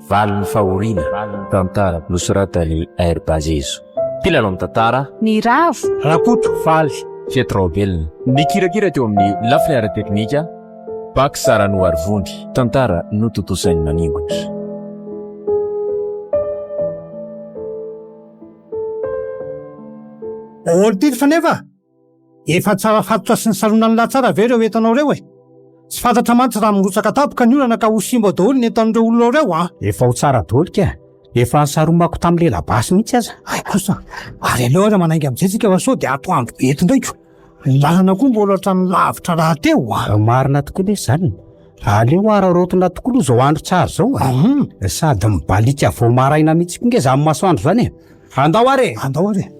Valin'ny fahoriana, tantara nosoratan'i R. Bazezo. Mpilalao ny tantara. Niravo. Rakoto Faly Fety Raobelina. Nikirakira teo amin'ny lafiny ara-teknika, Bax Ranoarivony. Tantara notontosain'i Maningotra. Olon-tiry fanefa? Efa tsara fatotra sy nisaronan'ny lahy tsara ve ireo entanao ireo e? Tsy fantatra mantsy raha mirotsaka tampoka ny orana ka ho simba daholo ny entan'ireo olona ireo an! Efa ho tsara daholo ka! Efa nisaromako tamin'ny lela-basy mihitsy aza. Hay kosa! Ary aleo ary manainga amin'izay tsika fa sao dia atoandro be eto indray ko! Ny lalana koa mbola ohatran'ny lavitra rahateo an! Marina tokoa lesy izany e! Aleo araraotina tokoa aloha izao andro tsara izao e! Sady mibaliaka vao maraina mihitsy koa nge izany masoandro izany e! Andao ary e! Andao ary e!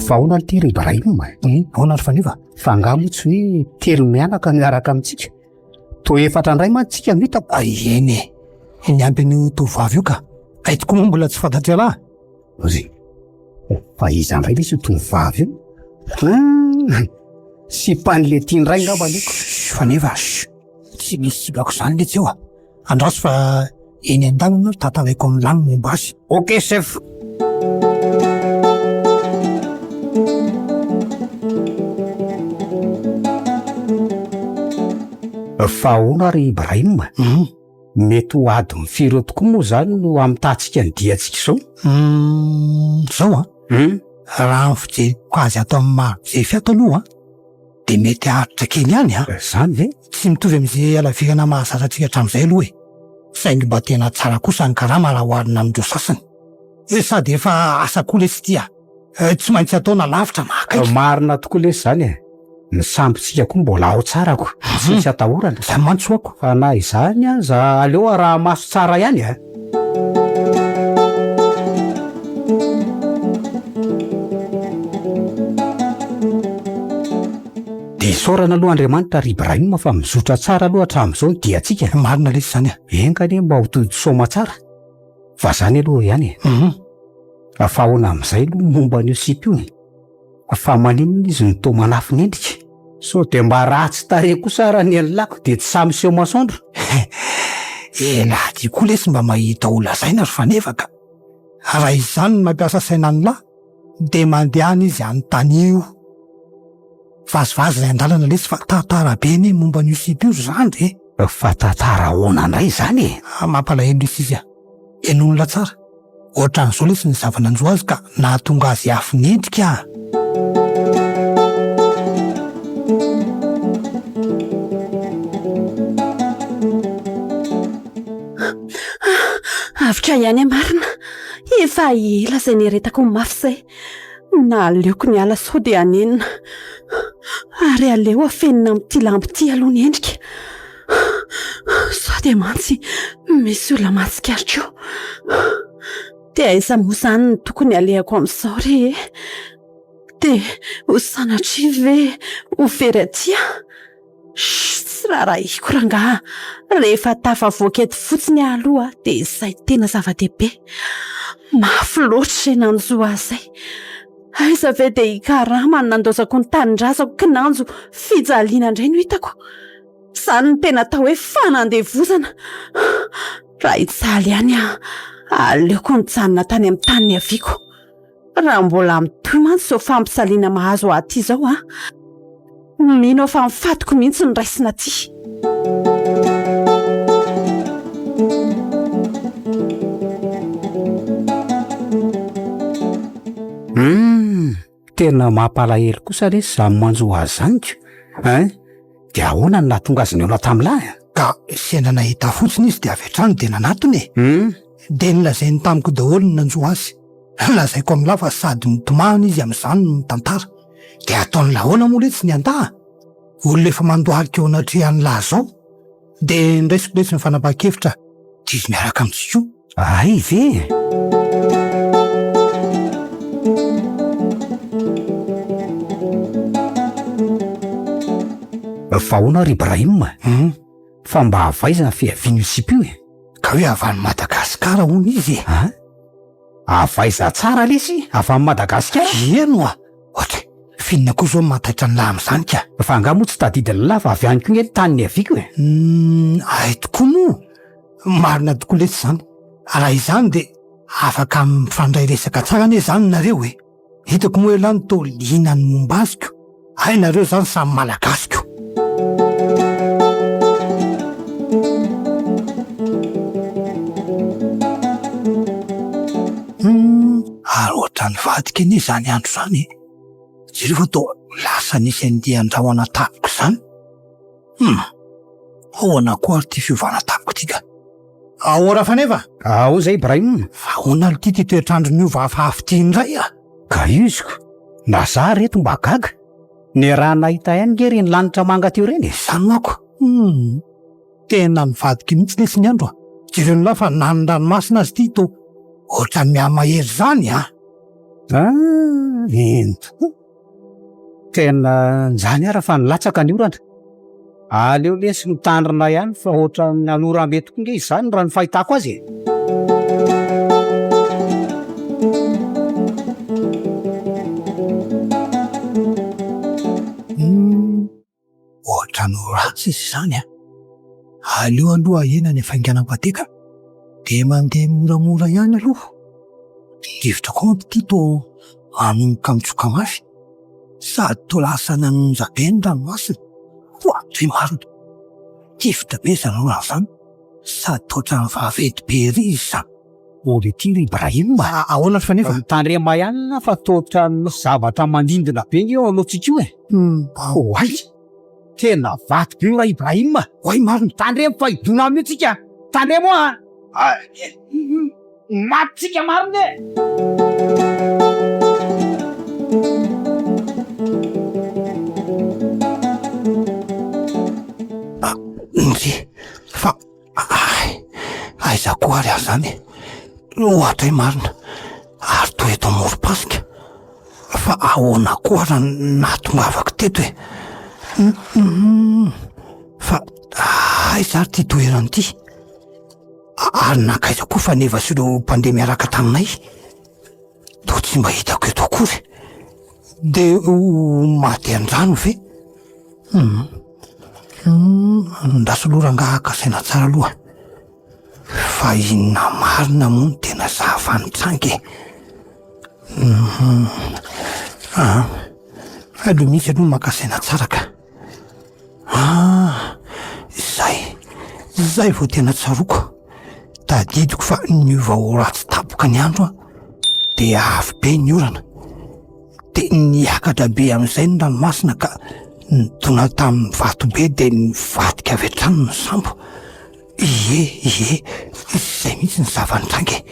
Fa ahoana ity ry Ibrahim e? Hmm, ahoana ry Faneva? Fa angaha moa tsy hoe telo mianaka no hiaraka amintsika? Toa efatra indray mantsy tsika no hitako. Ay, eny e! Niampy an'io tovovavy io ka. Hay tokoa moa mbola tsy fantatr'ialahy. Ry, fa iza indray lesy io tovovavy io? Hum, sipan'le ty indray ngamba aleoko. Faneva, chut, tsy misy sipako izany letsy eo a. Andraso fa eny an-dalana tantaraiko amin'lah ny momba azy. Ok chef. Fa ahoana ry Ibrahim? Hum. Mety ho adiny firy eo tokoa moa izany no hamitahantsika ny diantsika izao? Hum, izao an. Hum. Raha ny fijeriko azy ato amin'ny maha mpijery ato aloha an, dia mety haharitra kely ihany an. Izany ve? Tsy mitovy amin'izay halavirana mahazatra antsika hatramin'izay aloha e. Saingy mba tena tsara kosa ny karama raha oharina amin'ireo sasany. Sady efa asa koa lesy ity a. Tsy maintsy atao na lavitra na akaiky. Marina tokoa lesy izany e. Ny sambontsika koa mbola ao tsara ko, tsisy atahorana. Izany mantsy hoako. Fa na izany aza aleo araha-maso tsara ihany e. Dia isaorana aloha Andriamanitra ry Ibrahim fa mizotra tsara aloha hatramin'izao ny diantsika. Marina lesy izany a. Enga anie mba ho tody soamatsara. Fa zany aloha ihany e. Fa ahoana amin'izay aloha ny momba an'io sipa io e? Fa maninona izy no toa manafy ny endrika? Sao dia mba ratsy tarehy kosa ara ny an'lako dia tsy sahy miseho masoandro? Elah ty koa lesy mba mahita ho lazaina ry Faneva ka! Raha izany no mampiasa saina an'lah dia mandehana izy anontanio. Vazivazy ilay andalana lesy fa tantara be anie momba an'io sipa io ry zandry e! Fa tantara ahoana indray izany e? Mampalahelo lesy izy a! Henoin'lah tsara. Ohatran'izao lesy ny zava-nanjo azy ka nahatonga azy afo nendrika a! Avotra ihany aho marina. Efa ela izay niaretako ny mafy izay. Naleoko niala sao dia hanenina. Ary aleo afenina amin'ity lamba ity aloha ny endrika. Sao dia mantsy misy olona mahatsikaritra eo. Dia aiza moa izany no tokony alehako amin'izao re e? Dia ho sanatria ve ho very aty aho? Shh, tsy raharahiako rangaha. Rehefa tafavoaka eto fotsiny aho aloha dia izay tena zava-dehibe. Mafy loatra izay nanjo ahy izay. Aiza ve dia hikarama no nandaozako ny tanindrazako kinanjo fijaliana indray no hitako. Izany no tena atao hoe fanandevozana. Raha hijaly ihany aho, aleoko nijanona tany amin'ny tany niaviako. Raha mbola mitohy mantsy izao fampijaliana mahazo ahy aty izao an, mino aho fa ny fatiko mihitsy no raisina aty. Humm, tena mampalahelo kosa lesy izany manjo azy izany ko, hein! Dia ahoana no nahatonga azy nihaona tamin'lah e? Ka sendra nahita fotsiny izy dia avy hatrany dia nanatona e! Humm. Dia nolazainy tamiko daholo ny nanjo azy. Lazaiko amin'lah fa sady mitomany izy amin'izany no mitantara. Dia ataon'lah ahoana moa letsy ny andaha? Olona efa mandohalika eo anatrehan'lah zao. Dia ndraisiko letsy ny fanapahan-kevitra dia izy miaraka amintsika io. Hay ve? Fa ahoana ry Ibrahim? Hum. Fa mba avy aiza ny fiavian'io sipa io e? Ka hoe avy any Madagasikara hono izy e. An? Avy aiza tsara lesy? Avy any Madagasikara? Eny oa! Ohatra e! F'inona koa izao no mahataitra an'lah amin'izany ka? Fa angaha moa tsy tadidin'lah fa avy any koa nge ny tany niaviako e? Humm, hay tokoa moa! Marina tokoa letsy izany. Raha izany dia afaka mifandray resaka tsara anie izany nareo e! Hitako moa elah no toa liana ny momba azy ko! Hay nareo izany samy malagasy ko! Humm, ary ohatran'ny vadiko anie izany andro izany e! Jereo fa toa lasa nisy andian-drahona tampoka izany. Humm, ahoana koa ary ity fiovana tampoka ity ka? Ahoana Faneva? Ao izay Ibrahim. Fa ahoana aloha ity toetr'andro niova hafahafa ity indray a? Ka izy ko, na za reto mba gaga. Niaraha-nahita ihany nge ireny lanitra manga teo ireny e. Izany manko, humm, tena nivadika mihitsy lesy ny andro a. Jereo ny lahy fa na ny ranomasina aza ity toa ohatran'ny mihamahery izany a. Ah, eny tokoa. Tena njany ara fa nilatsaka ny orana. Aleo lesy mitandrina ihany fa ohatran'ny hanoram-be tokoa nge izany raha ny fahitako azy e. Ohatran'ny ho ratsy izy izany an! Aleo aloha ahena ny hafainganam-pandeha ka! Dia mandeha moramora ihany aloha. Ny rivotra koa manko ity toa manomboka mitsoka mafy. Sady toa lasa nanonja be ny ranomasina. Oadray marina! Rivotra be izany orana izany. Sady toa ohatran'ny vaventy be ery izy izany. Mbola ity ry Ibrahim a! Ahoana ry Faneva? Mitandrema ihany fa toa ohatran'ny misy zavatra manindina be nge eo alohantsika io e! Oay! Tena vato be io ra Ibrahim a! Oay marina! Tandremo fa hidona aminy io tsika! Tandremo a! Maty tsika marina e! Ndry! Fa Ay! Aiza koa ary aho izany e? Ohatra hoe marina, ary toa eto amorom-pasika. Fa ahoana koa ary no nahatongavako teto e? Hum, fa aiza ary ity toerana ity? Ary nankaiza koa Faneva sy ireo mpandeha miaraka taminay? Toa tsy mba hitako eto akory. Dia ho maty an-drano ve? Hum. Hum, andraso aloha rangaha haka saina tsara aloha. Fa inona marina moa no tena zava-nitranga e? Hum. Ah, aleo mihitsy aloha maka saina tsara ka. Ah, izay, izay vao tena tsaroako. Tadidiko fa niova ho ratsy tampoka ny andro an, dia avy be ny orana. Dia niakatra be amin'izay ny ranomasina ka nidona tamin'ny vatobe dia nivadika avy hatrany ny sambo. Ie, ie, izay mihitsy ny zava-nitranga e.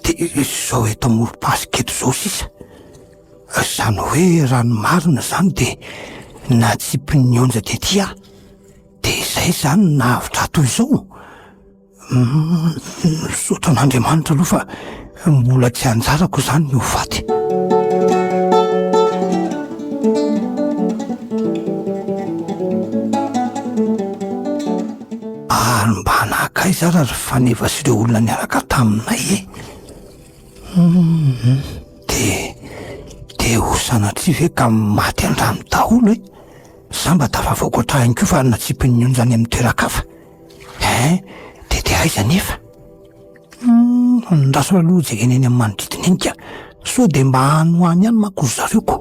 Dia izao eto amorom-pasika eto izao sisa. Izany hoe raha ny marina izany dia natsipin'ny onja tety aho. Dia izay izany no nahavotra ahy toy izao. Misaotra an'Andriamanitra aloha fa mbola tsy anjarako izany ny ho faty. Ary mba nankaiza ary ry Faneva sy ireo olona niaraka taminay e? Humm de de ho sanatria ve ka maty an-drano daholo e? Za mba tafavoaka ohatr'ahiny koa fa natsipin'ny onja any amin'ny toeran-kafa. Hein, de de aiza nefa? Humm, andraso aloha jerena eny amin'ny manodidina eny ka, sao de mba any ho any ihany manko ry zareo ko.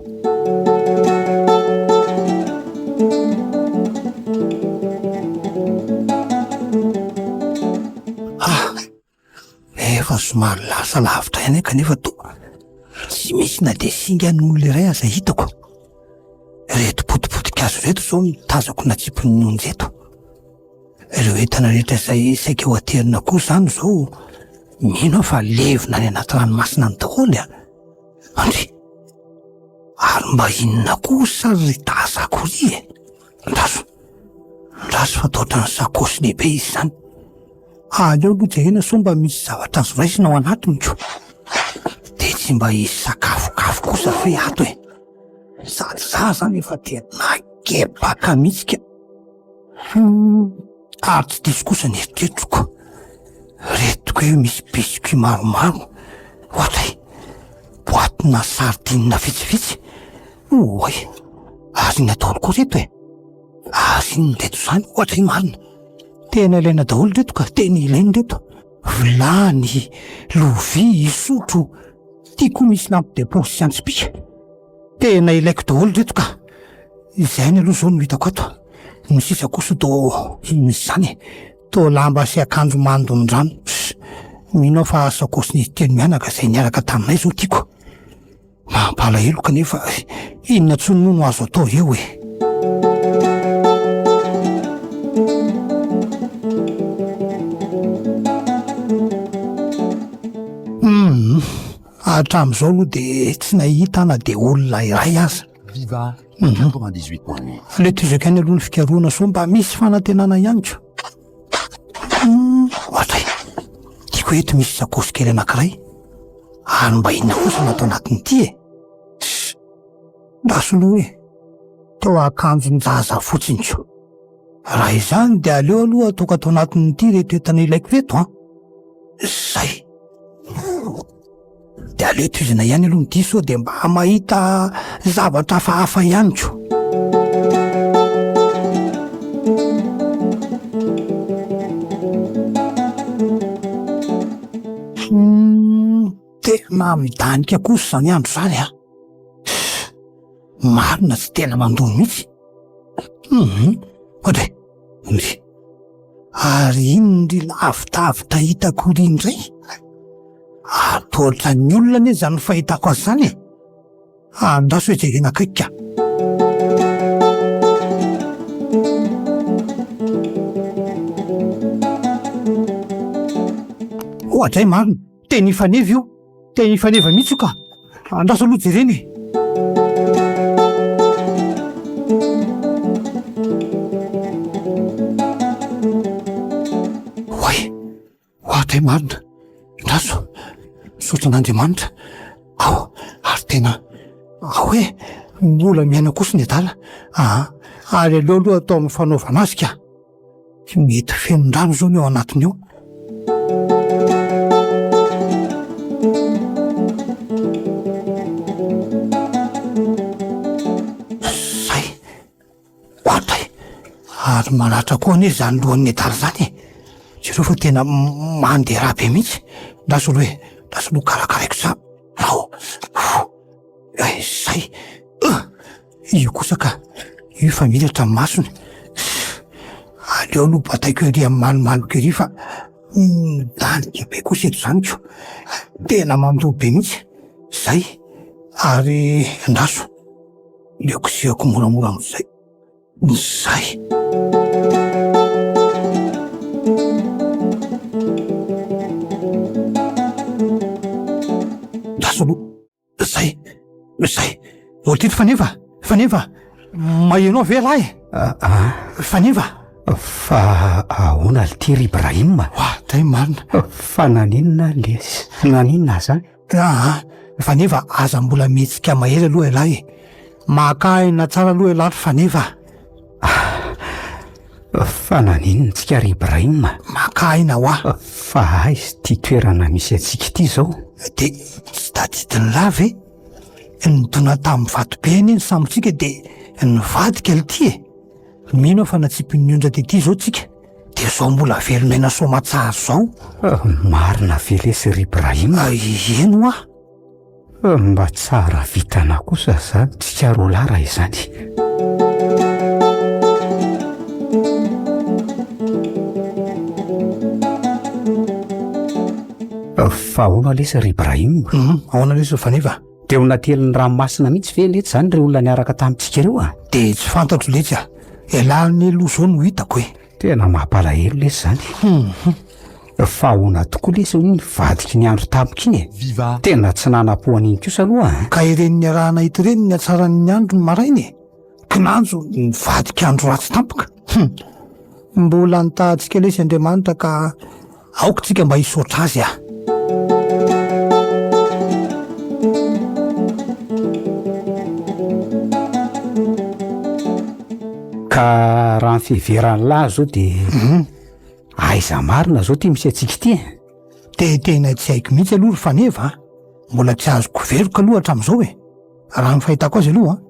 Ah! Efa somary lasa lavitra ihany aho kanefa toa tsy misy na dia singan'olona iray aza hitako. Ireto potipotin-kazo ireto izao no tazako natsipin'ny onja eto. Ireo entana rehetra izay saika ho aterina koa izany izao mino aho fa levona any anaty ranomasina any daholo a. Andry, ary mba inona kosa ry tazako ry e? Andraso, andraso fa toa ohatran'ny sakaosy lehibe izy izany. Aleo aloha jerena sao mba misy zavatra azo raisina ao anatiny ko. Dia tsy mba hisy sakafokafo kosa ve ato e? Sady za zany efa tena gebaka mihitsy ka. Hum, ary tsy diso kosa ny eritreritroko. Reto koa misy biscuit maromaro. Ohatray, boatina sardine vitsivitsy. Oay! Ary inona daholo koa ireto e? Ary inona ireto izany ohatra i marina? Tena ilaina daholo ireto ka, tena ilaina ireto. Vilany, lovia, sotro, ity koa misy lampe de poche sy antsipika. Tena ilaiko daholo ireto ka. Izay ihany aloha izao no hitako ato. Ny sisa kosa toa inona izany e? Toa lamba sy akanjo mandon-drano. Mino aho fa sakaosin'izy telo mianaka izay niaraka taminay izao tiako. Mampalahelo kanefa inona intsony moa no azo atao eo e? Hum, hatramin'izao aloha dia tsy nahita aho na dia olona iray aza. Viva 98.8. Aleo tohizako ihany aloha ny fikarohana sao mba misy fanantenana ihany ko. Hum, ohatra e, tiako eto misy sakaosy kely anankiray. Ary mba inona kosa no ato anatin'ity e? Tss! Ndraso aloha e! Toa akanjon-jaza fotsiny ko. Raha izany dia aleo aloha ataoko ato anatin'ity ireto entana ilaiko ireto an! Zay! Dia aleo tohizana ihany aloha ny dia sao dia mba mahita zavatra hafahafa ihany ko. Humm, tena midanika kosa izany andro izany an! Marina tsy tena mandoa mihitsy. Humm, ohatry e! Ary iny ry lavidavitra hitako ry indray? Ary toa ohatran'ny olona anie izany fahitako azy izany e! Andraso hoe jerena akaiky ka. Oadray marina, teny ifaneva io, teny ifaneva mihitsy io ka. Andraso aloha jerena e. Oay! Oadray marina! Andraso! Misaotra an'Andriamanitra aho ary tena ao e! Mbola miaina kosa ny adala aa! Ary aleo aloha atao amin'ny fanaovana azy ka! Mety feno rano izao ny ao anatiny ao. Zay! Oatra e! Ary maratra koa anie izany lohan'ny adala izany e! Jereo fa tena mandeha rà be mihitsy. Andraso aloha e! Andraso aloha karakaraiko tsara. Ao! Ay, zay! Io kosa ka, io efa miratra ny masony. Aleo aloha bataiko ery amin'ny malomaloka ery fa midanika be kosa eto izany ko. Tena mandoa be mihitsy. Zay! Ary andraso. Aleo kosehako moramora amin'izay. Izay. Lasa aloha. Izay. Izay. Ohatrinona Faneva? Faneva, maheno ahy ve lahy e? Ah. Faneva. Fa ahoana ity ry Ibrahim? Oa, dray marina. Fa naninona lesy? Naninona zany? Aa, Faneva aza mbola mihetsika mahery aloha ialahy e! Maka aina tsara aloha ialahy ry Faneva a! Fa naninona tsika ry Ibrahim? Maka aina hoa! Fa aiza ity toerana misy antsika ity izao? Dia tsy tadidin'lah ve? Nidona tamin'ny vatobe anie ny sambontsika dia nivadika lty e! Mino aho fa natsipin'ny onja tety izao tsika dia izao mbola velon'aina soamatsara izao. Marina ve lesy ry Ibrahim? Eny hoa. Mba tsara vitana kosa izany tsika roalahy raha izany. Fa ahoana lesy ry Ibrahim? Ahoana lesy ry Faneva? Dia ho natelin'ny ranomasina mihitsy ve letsy izany ireo olona niaraka tamintsika ireo a? Dia tsy fantatro letsy a! Ialahy anie aloha izao no hitako e! Tena mampalahelo lesy izany. Hum. Fa ahoana tokoa lesy hoy ny vadiky ny andro tampoka iny e? Viva. Tena tsy nanam-po an'iny kosa aloha a! Ka ireny niarahana hita ireny ny hatsaran'ny andro ny maraina e! Kinanjo nivadika andro ratsy tampoka. Hum! Mbola nitahantsika lesy Andriamanitra ka aoka tsika mba hisaotra Azy ah! Ka raha ny fiheveran'lah zao de aiza marina zao ty misy antsika ity e? De tena tsy haiko mihitsy aloha ry Faneva a! Mbola tsy azoko veroka aloha hatramin'izao e! Raha ny fahitako azy aloha an!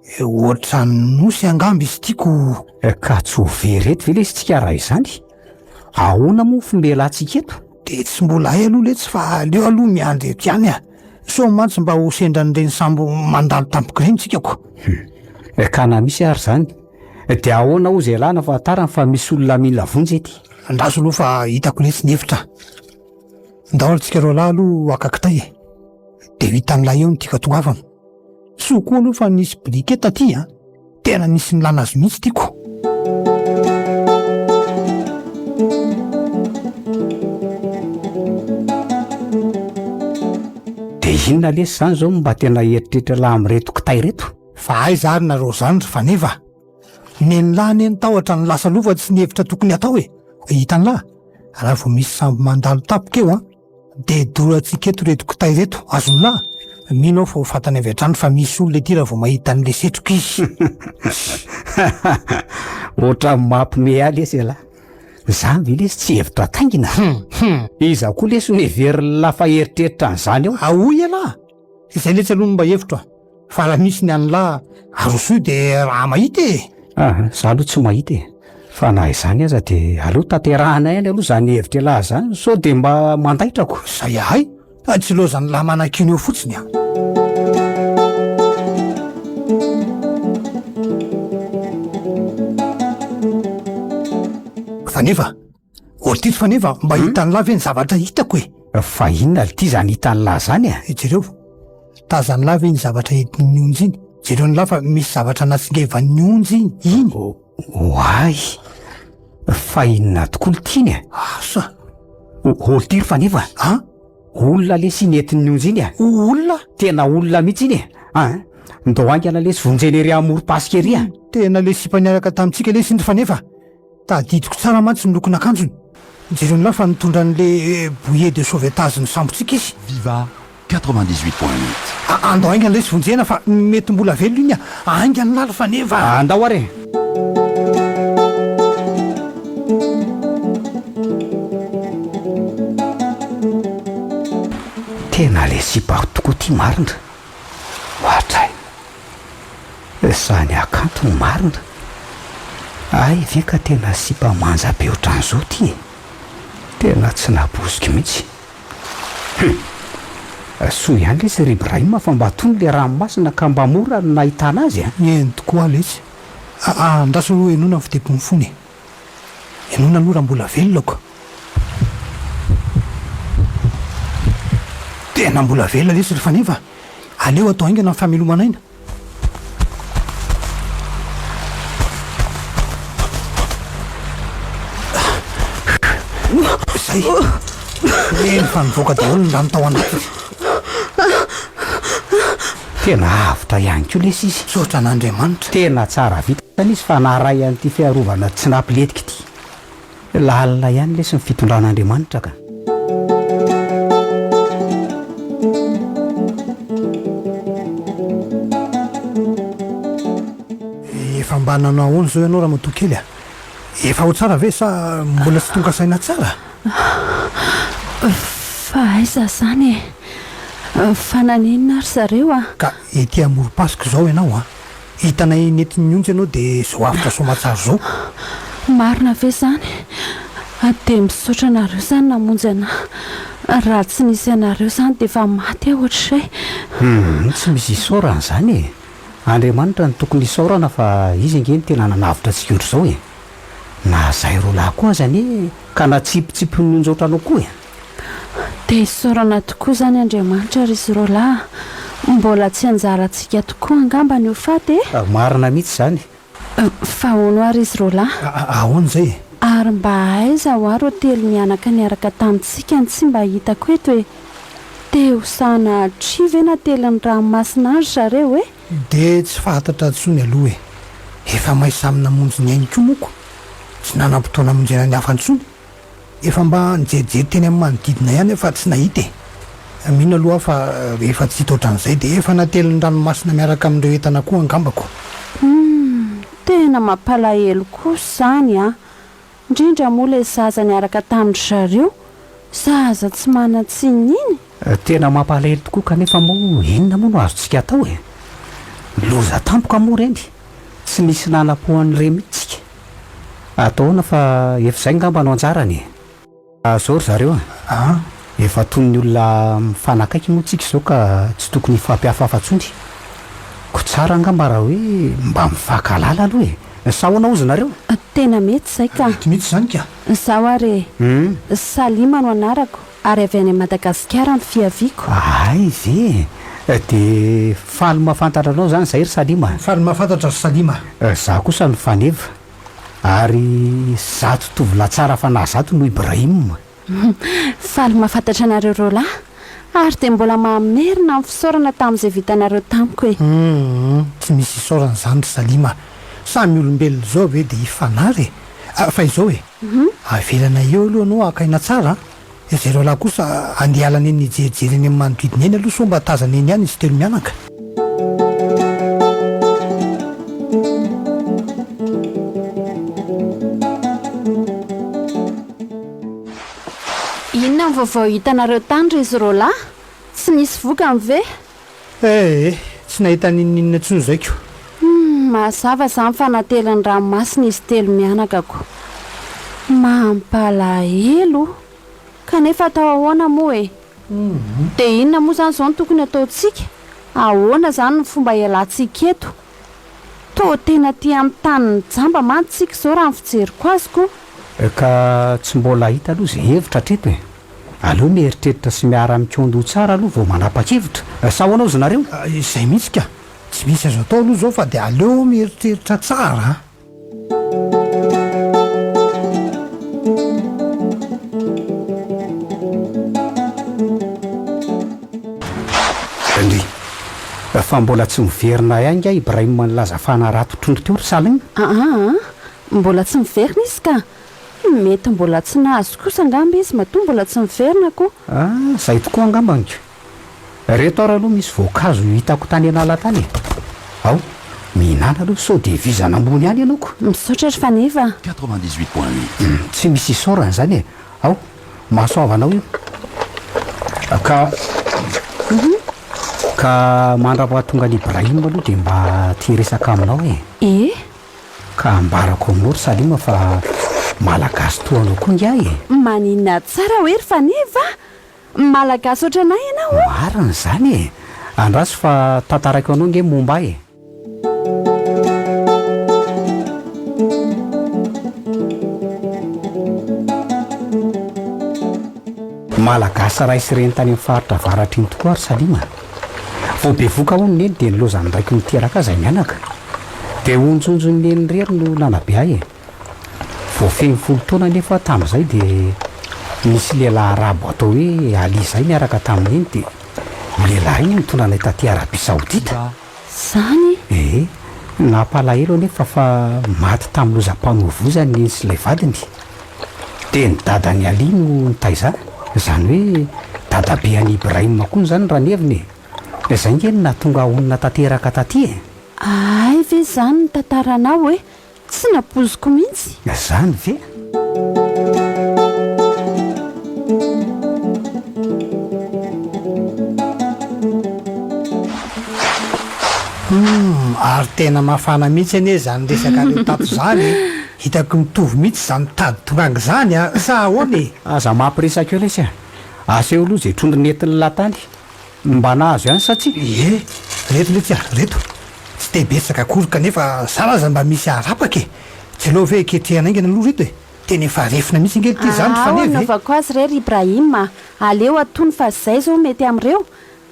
Ohatran'ny nosy angamba izy ity ko. Ka tsy ho very eto ve lesy tsika raha izany? Ahoana moa ny fomba ialantsika eto? Dia tsy mbola hay aloha letsy fa aleo aloha miandry eto ihany a! Sao mantsy mba ho sendran'ireny sambo mandalo tampoka ireny tsika ko. Hum. Ka na misy ary izany, dia ahoana hozy ialana fa tarany fa misy olona mila vonjy ety? Andraso aloha fa hitako letsy ny hevitra. Ndao ary tsika roalahy aloha haka kitay e! Dia ho hitan'ilay eo ny tiako hatongavana. Soa koa aloha fa nisy briquet taty a! Tena nisy nilana azy mihitsy ty ko! Dia inona lesy izany izao no mba tena eritreritr'lah amin'ireto kitay ireto? Fa aiza ary nareo zany ry Faneva? Nen'lah anie ny tahotra no lasa aloha fa tsy ny hevitra tokony hatao e! Hitan'lah, raha vao misy sambo mandalo tampoka eo an! Dia dorantsika eto ireto kitay ireto, azon'lah? Mino aho fa ho fantany avy hatrany fa misy olona ety raha vao mahita an'ilay setroka izy. Ohatran'ny mampime ahy lesy ialahy. Izany ve lesy tsy hevitra taingina? Iza koa lesy no heverin'lah fa hieritreritra an'izany eo? Ahoa ialahy? Izay letsy aloha no mba hevitro a! Fa raha misy ny an'lah arosoy dia raha mahita e! Aha, za aloha tsy mahita e! Fa na izany aza dia aleo tanterahana ihany aloha izany hevitr'ialahy izany sao dia mba mandaitra ko! Izay ahay, tsy laozan'lah manakiana eo fotsiny a! Faneva, Ortiz Faneva, mba hitan'lah ve ny zavatra hitako e? Fa inona lty zany hitan'lah zany e? Jereo, tazan'lah ve iny zavatra entin'ny onjy iny? Jereo an'lah fa misy zavatra natsingevan'ny onjy iny, iny. Oay! Fa inona tokoa lty iny e? Asa! Ortiz Faneva? An? Olona lesy iny entin'ny onjy iny e! Olona? Tena olona mihitsy iny e! An! Ndao haingana lesy vonjena ery amorom-pasika ery a! Tena le sipa niaraka tamintsika lesy iny ry Faneva! Tadidiko tsara mantsy ny lokon'akanjony. Jereo ny lahy fa nitondra an'le bouillet de sauvetage ny sambontsika izy. Viva 98.8. Andao haingana lesy vonjena fa mety mbola velona iny a! Haingana lahy ry Faneva a! Andao ary e! Tena le sipa tokoa ty marina. Ohatray. Zany hakanto no marina? Hay ve ka tena sipa manja be otran'izao ty e! Tena tsy naboziko mihitsy. Hum! Soa ihany lesy ry Ibrahim fa mba tony le ranomasina ka mba mora ny nahitana azy a! Eny tokoa letsy. Aa andraso aloha henoina ny fitepon'ny fony e! Henoina aloha raha mbola velona ko! Tena mbola velona lesy ry Faneva a! Aleo atao haingana ny famelomana aina. Zay. Eny fa nivoaka daholo ny rano tao anatiny. Tena avotra ihany koa lesy izy. Misaotra an'Andriamanitra. Tena tsara vintana izy fa naharay an'ity fiarovana tsy nampilentika ity. Lalina ihany lesy ny fitondran'Andriamanitra ka. Efa mba nanao ahoana izao ianao ramatoa kely a? Efa ao tsara ve sa mbola tsy tonga saina tsara? Fa aiza izany e? Fa naninona ary zareo a? Ka ety amorom-pasika izao ianao a! Hitanay nentin'ny onja ianao dia izao avotra soamatsara izao. Marina ve izany? Dia misaotra anareo izany namonjy anà. Raha tsy nisy anareo izany dia efa maty aho ohatr'izay. Humm, tsy misy isaorana izany e! Andriamanitra no tokony hisaorana fa Izy ange no tena nanavotra antsika ohatr'izao e! Na izahay roalahy koa aza anie ka natsipitsipin'ny onja ohatranao koa e! Dia isaorana tokoa izany Andriamanitra ry izy roalahy a! Mbola tsy anjarantsika tokoa angamba ny ho faty e! Marina mihitsy izany. Fa hono ary izy roalahy? Ahoana izay e? Ary mba aiza hoa reo telo mianaka niaraka tamintsika no tsy mba hitako eto e? Te ho sanatria ve natelin'ny ranomasina any ry zareo e? Dia tsy fantatra intsony aloha e! Efa may samy namonjy ny ainy koa moa ko! Tsy nanam-potoana hamonjena ny hafa intsony! Efa mba nijerijery teny amin'ny manodidina ihany aho fa tsy nahita e! Mino aloha aho fa rehefa tsy hita ohatran'izay dia efa natelin'ny ranomasina miaraka amin'ireo entana koa angamba ko! Humm! Tena mampalahelo kosa izany an! Indrindra moa ilay zaza niaraka tamin-dry zareo, zaza tsy manan-tsiny iny! Tena mampalahelo tokoa kanefa moa inona moa no azontsika atao e? Loza tampoka moa ireny, tsy nisy nanam-po an'ireny mihitsy tsika. Atao ahoana fa efa izay ngamba no anjarany e! Zao ry zareo a! Efa toy ny olona mifanakaiky moa tsika izao ka tsy tokony hifampihafahafa intsony. Koa tsara angamba raha hoe mba mifankahalala aloha e! Sa ahoana hozy nareo? Tena mety izay ka! Mety mihitsy izany ka! Izaho ary e! Salima no anarako ary avy any Madagasikara ny fiaviako. Hay ve e! Dia faly mahafantatra anao izany izahay ry Salima a! Faly mahafantatra ry Salima a! Izaho kosa no Faneva. Ary zato tovolahy tsara fanahy zato no Ibrahim. Faly mahafantatra anareo roalahy, ary dia mbola mamerina ny fisaorana tamin'izay vitanareo tamiko e. Humm, tsy misy isaorana izany ry Salima a! Samy olombelona izao ve dia hifanary e! Fa izao e, avelanay eo aloha ianao haka aina tsara a! Izay roalahy kosa andeha hiala neny hijerijery eny amin'ny manodidina eny aloha sao mba tazana eny ihany izy telomianaka. Inona ny vaovao hitanareo tany ry izy roalahy? Tsy nisy vokany ve? Eh eh, tsy nahita n'inon'inona intsony izay ko. Humm, mazava izany fa natelin'ny ranomasina izy telomianaka ko. Mampalahelo! Kanefa atao ahoana moa e? Dia inona moa izany izao no tokony hataontsika? Ahoana izany ny fomba hialantsika eto? Toa tena aty amin'ny tanin'ny jamba mantsy tsika izao raha ny fijeriko azy ko! Ka tsy mbola hita aloha izay hevitra hatreto e! Aleo mieritreritra sy miara mikaondoha tsara aloha vao manapa-kevitra. Sa ahoana hozy nareo? Izay mihitsy ka! Tsy misy azo atao aloha izao fa dia aleo mieritreritra tsara a! Ndry! Fa mbola tsy miverina ihany nga Ibrahim nilaza fa hanarato trondro teo ry Salim? Aa! Mbola tsy miverina izy ka! Mety mbola tsy nahazo kosa angamba izy matoa mbola tsy niverina ko. Ah, zay tokoa angambany ko. Reto ary aloha misy voankazo hitako tany an'ala tany e. Ao, mihinàna aloha sao dia vizana ambony ihany ianao ko. Misaotra ry Faneva a. 98.8. Tsy misy isaorana izany e. Ao, mahasoava anao io. Ka, ka mandra-pahatonga an'i Ibrahim aloha dia mba te hiresaka aminao e. E? Ka ambarako aminao ry Salima fa Malagasy toa anao koa ingahy e! Maninona tsara hoe ry Faneva a! Malagasy ohatran'ahy ianao o! Marina izany e! Andraso fa tantaraiko anao ange momba ahy e! Malagasy ray sy reny tany amin'ny faritra avaratra iny tokoa ry Salima a! Vao bevoka hono neny dia nilaozan'ny raiko niteraka ahy izay mianaka. Dia onjonjon'i neny irery no nanabe ahy e. Vao feno folo taona anefa aho tamin'izay dia nisy lehilahy arabo atao hoe Ali izay niaraka tamin'i neny dia io lehilahy io no nitondra anay taty Arabie Saoudite. Izany? Ee. Nampalahelo anefa fa maty tamin'ny lozam-pamoivoizana i neny sy ilay vadiny. Dia ny dadan'i Ali no nitaiza ahy. Izany hoe dadabe an'i Ibrahim koa izany raha ny heviny e. Izay ange no nahatonga ahy honina tanteraka taty e. Hay ve izany ny tantaranao e! Tsy nampoiziko mihitsy. Izany ve? Humm, ary tena mafana mihitsy anie izany resakareo tato izany e! Hitako mitovy mihitsy izany tady tongangy izany a! Sa ahoana e? Aza mampiresaka eo lesy a! Aseho aloha izay trondro nentin'ny lahy tany. Mba nahazo ihany sa tsia? Ie, reto letsy a, reto. Tsy dia betsaka akory kanefa zara aza mba misy harapaka e! Tsy aleo ve ketrehana haingana aloha reto e? Tena efa refina mihitsy ange ity zany ry Aah, Faneva e! anaovako azy re ry Ibrahim a! Aleo atony fa zay zao mety amin'ireo.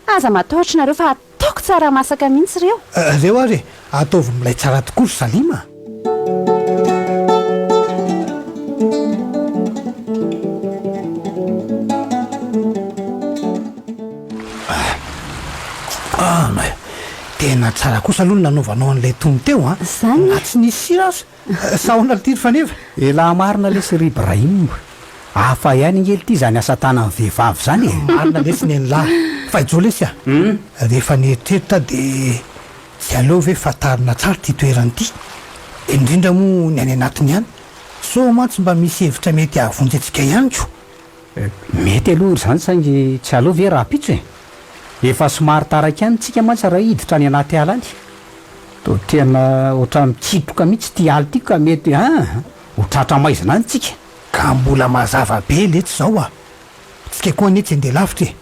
Aza matahotra nareo fa ataoko tsara masaka mihitsy ireo. Reo ary e! Ataovy milay tsara tokoa ry Salim a! Ah, mais tena tsara kosa aloha ny nanaovanao an'ilay tono teo an! Zany Na tsy nisy sira aza. Sa ahoana ry Faneva? Elah marina lesy ry Ibrahim. Hafa ihany ange lty izany asa tanan'ny vehivavy izany e! Marina lesy nen'lah. Fa i Joe lesy a! Rehefa nieritreritra aho dia Tsy aleo ve fantarina tsara ity toerana ity? Indrindra moa ny any anatiny any. Sao mantsy mba misy hevitra mety hahavonjy antsika ihany ko. Mety aloha izany saingy tsy aleo ve rahampitso e? Efa somary taraiky ihany tsika mantsy raha hiditra any anaty ala any. Toa tena ohatran'ny mikitroka mihitsy ity ala ity ka mety an! Ho tratra maizina any tsika. Ka mbola mazava be letsy zao a! Tsika koa anie tsy andeha lavitra e!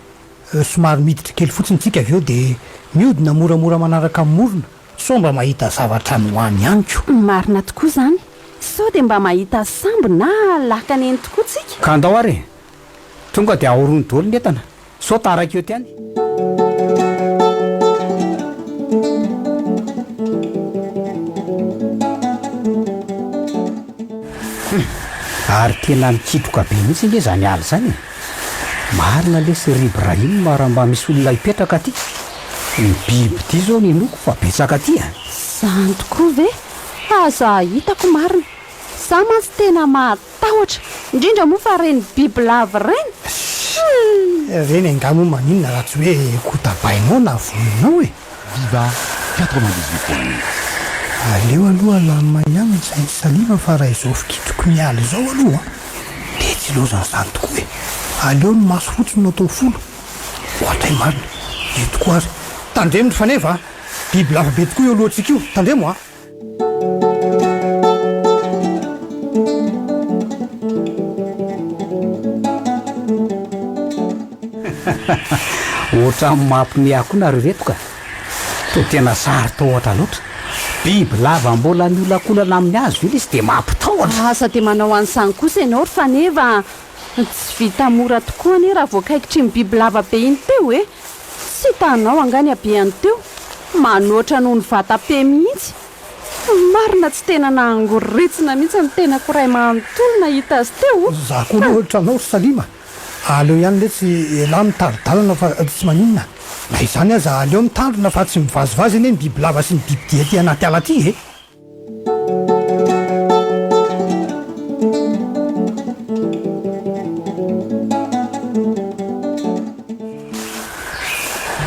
Somary miditra kely fotsiny tsika avy eo de miodina moramora manaraka ny morona sao mba mahita zavatra any ho any ihany ko! Marina tokoa izany! Sao dia mba mahita sambo na lakana eny tokoa tsika? Ka andao ary e! Tonga dia ahorony daholo ny entana. Sao taraiky eo ty any. Hum! Ary tena mikitroka be mihitsy ange izany ala izany e! Marina lesy ry Ibrahim raha mba misy olona hipetraka aty. Ny bibidia izao no inoako fa betsaka aty a! Izany tokoa ve? Aza hitako marina. Za mantsy tena mahatahotra, indrindra moa fa reny bibilava ireny. Humm. Ireny angaha moa maninona raha tsy hoe kotabainao na vonoinao e! Viva 98.8. Aleo aloha alamina ihany ny sain'i Salima fa raha izao fikitroky ny ala izao aloha dia tsy ilaozan'izany tokoa e! Aleo ny maso fotsiny no atao folo. Ohatray marina! Io tokoa ary! Tandremo ry Faneva a! Bibilava be tokoa io alohantsika io! Tandremo a! Ohatran'ny mampime ahy koa nareo reto ka. Toa tena saro-tahotra loatra. Biby lava mbola miolakolana amin'ny hazo ve lesy dia mampitahotra. Aza dia manao an'izany kosa ianao ry Faneva a! Tsy vita mora tokoa anie raha voakaikitr'iny biby lava be iny teo e! Tsy hitanao angaha ny habehany teo? Manoatra noho ny vata-pe mihitsy! Marina tsy tena nahangoritsina mihitsy ny tenako iray manontolo nahita azy teo! Za koa aloha ohatranao ry Salima, aleo ihany letsy elah mitari-dalana fa tsy maninona, na izany aza aleo mitandrina fa tsy mivazivazy anie ny bibilava sy ny bibidia aty anaty ala aty e!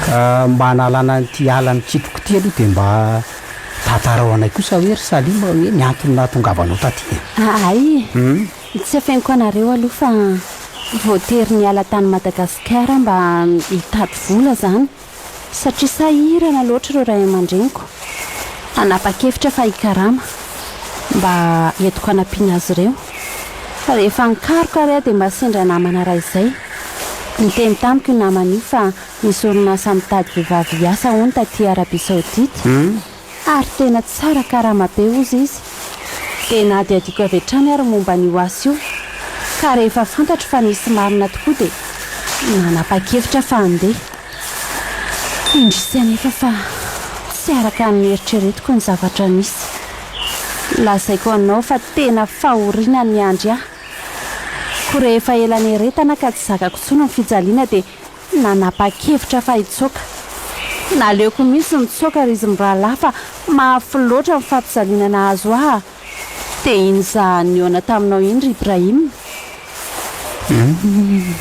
Ka mba hanalana an'ity ala mikitroka ity aloha dia mba tantarao anay kosa hoe ry Salima hoe ny antony nahatongavanao taty e. Ahay, tsy afeniko anareo aloha fa voatery niala tany Madagasikara mba hitady vola izany. Satria sahirana loatra ireo ray aman-dreniko, nanapa-kevitra fa hikarama mba entiko hanampiana azy ireo. Fa rehefa nikaroka ary aho dia mba sendra namana iray izay. Niteny tamiko io namana io fa misy orinasa mitady vehivavy hiasa hono taty Arabie Saoudite. Ary tena tsara karama be hozy izy. Dia nahadihadiako avy hatrany ary momba an'io asa io. Ka rehefa fantatro fa nisy marina tokoa dia nanapa-kevitra fa handeha. Indrisy anefa fa tsy araka ny noeritreretiko ny zavatra nisy. Lazaiko anao fa tena fahoriana niandry ahy. Koa rehefa ela nieretana ka tsy zakako intsony ny fijaliana dia Nanapa-kevitra fa hitsoaka. Naleoko mihitsy nitsoaka ry izy mirahalahy fa mafy loatra ny fampijaliana nahazo ahy. Dia iny za nihaona taminao iny ry Ibrahim. Humm,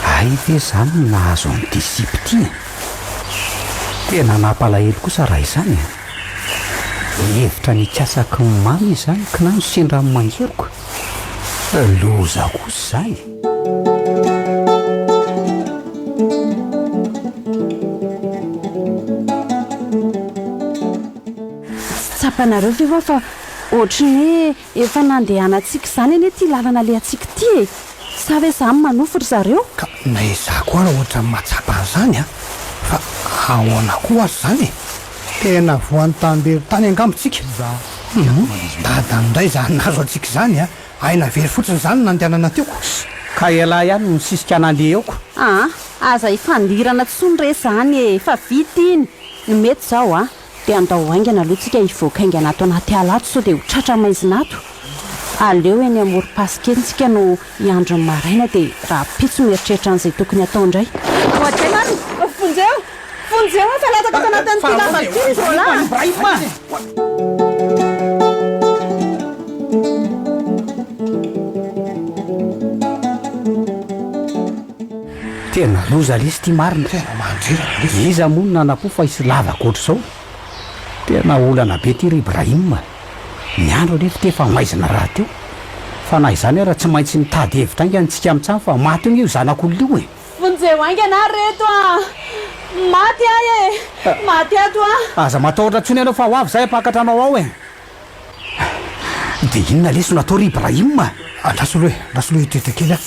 hay ve izany no nahazo an'ity sipa ity e? Tena nampalahelo kosa raha izany e! Nihevitra ny hikasaky ny mamy izy izany kinanjo sendra ny mangeroka. Loza kosa izany! Tsy tsapanareo ve hoa fa ohatry ny hoe efa nandehanantsika izany anie ity lalana alehantsika ity e! Sa ve za manofy ry zareo? Ka na izaho koa ara ohatran'ny mahatsapa an'izany an! Fa ahoana koa ary izany e? Tena voan'ny tambery tany angamba tsika? Hum! Dadany indray izany nahazo antsika izany an! Aina very fotsiny izany no nandehanana teo ko! Ka ialahy ihany no nisisika nandeha eo ko! Aa! Aza ifandirana tsony re zany e! Efa vita iny! Ny mety zao a! Dia andao haingana aloha tsika hivoaka haingana ato anaty ala ato sao dia ho tratra maizina ato! Aleo eny amorom-pasika eny tsika no hiandry ny maraina dia rahampitso mieritreritra an'izay tokony hatao indray. Oadray marina! Vonjeo! Vonjeo aho fa latsaka ato anatin'ity lavaka ity ry roalahy a! Tena loza lesy ity marina. Tena mandreraka lesy. Iza moa no nanapo fa hisy lavaka ohatr'izao? Tena olana be ity ry Ibrahim a. Ny andro anefa ity efa maizina rahateo. Fa na izany ara tsy maintsy mitady hevitra haingana isika mitsam fa maty eo io zanak'olona io e. Vonjeo haingana ary reto a! Maty aho e! Maty ato aho! Aza matahotra intsony ianao fa ho avy izahay hampakatra anao ao e! Dia inona lesy no atao ry Ibrahim a? Andraso aloha e, andraso aloha hieritreritra kely aho.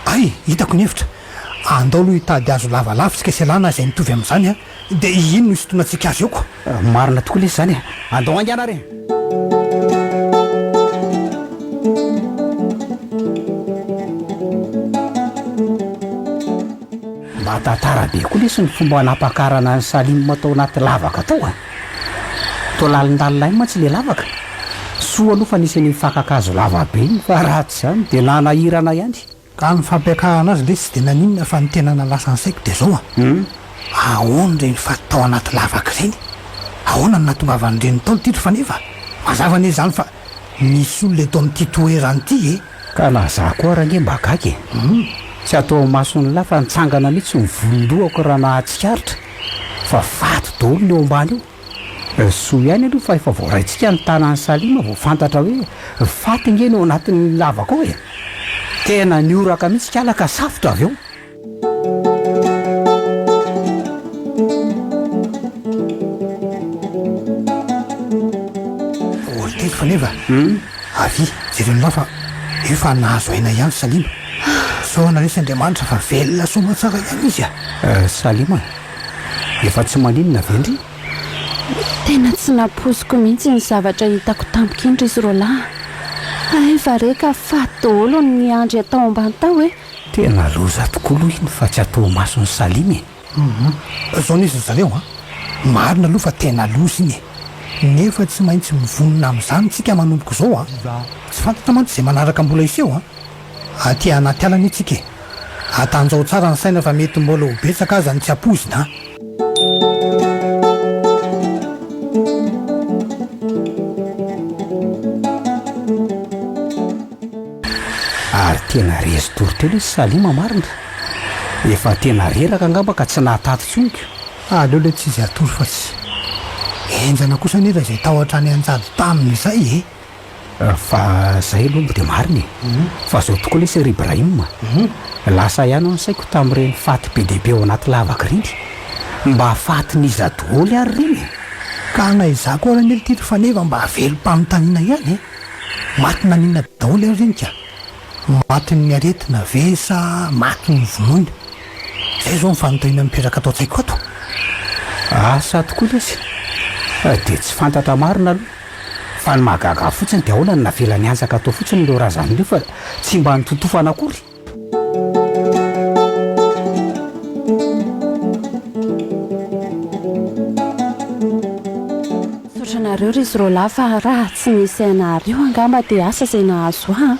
Hay, hitako ny hevitra. Andao aloha hitady hazo lavalava isika sy ialahy na izay mitovy amin'izany an! Dia iny no hisintonantsika azy eo ko! Marina tokoa lesy izany e! Andao haingana ary e! Mba tantara be koa lesy ny fomba nampakarana an'i Salim tao anaty lavaka tao a! Toa lalindalina ihany mantsy ilay lavaka. Soa aloha fa nisy an'iny fakan-kazo lava be iny fa raha tsy izany dia nanahirana ihany. Ka ny fampiakarana azy lesy tsy dia naninona fa ny tena nahalasa ny saiko dia izao a! Ahoana ireny faty tao anaty lavaka ireny? Ahoana no nahatongavan'ireny tao ity ry Faneva? Mazava anie izany fa misy olona eto amin'ity toerana ity e! Ka na za koa ary ange mba gaga e! Tsy atao imason'lah fa nitsangana mihitsy ny volon-dohako raha nahatsikaritra fa faty daholo ny eo ambany eo. Soa ihany aloha fa efa voaraintsika ny tanan'i Salima vao fantatra hoe faty nge ny ao anatin'ny lavaka ao e! Tena nihoraka mihitsy kala ka safotra avy eo. Ortely Faneva, avia, jereo ny lahy fa efa nahazo aina ihany Salima. Isaorana lesy Andriamanitra fa velona soamantsara ihany izy a! Salima, Efa tsy maninona ve ndry? Tena tsy nampoiziko mihitsy iny zavatra hitako tampoka iny ry izy roalahy a! Hay va re ka faty daholo ny niandry tao ambany tao e! Tena loza tokoa aloha iny fa tsy atao mason'i Salim e! Hum, zao nisy ry zareo an! Marina aloha fa tena loza iny e! Nefa tsy maintsy mivonona amin'izany tsika manomboka izao an! Tsy fantatra mantsy izay manaraka mbola hiseho an! Aty anaty ala anie tsika e! Atanjao tsara ny saina fa mety mbola ho betsaka aza ny tsy ampoizina an! Ary tena resy tory teo lesy Salima marina. Efa tena reraka angamba ka tsy nahataty intsony ko. Aleo ilay tsy izy hatory fa tsy. Henjana kosa anie raha izay tahotra any anjady taminy izay e! Fa zay aloha dia marina e! Fa zao tokoa lesy ry Ibrahim a! Lasa ihany aho ny saiko tamin'ireny faty be dia be ao anaty lavaka ireny. Mba fatin'iza doholy ary ireny e? Ka na izaho koa ary anie ry Faneva mba velom-panontaniana ihany e! Maty naninona daholo ary ireny ka? Matin'ny aretina ve sa maty novonoina? Izay izao ny fanontaniana mipetraka ato an-tsaiko ato. Asa tokoa lesy! Dia tsy fantatra marina aloha. Fa ny mahagaga ahy fotsiny dia ahoana no navelany hanjaka tao fotsiny ireo razana ireo fa tsy mba nototofana akory? Misaotra anareo ry zrolahy fa raha tsy nisy anareo angamba dia asa izay nahazo ahy an!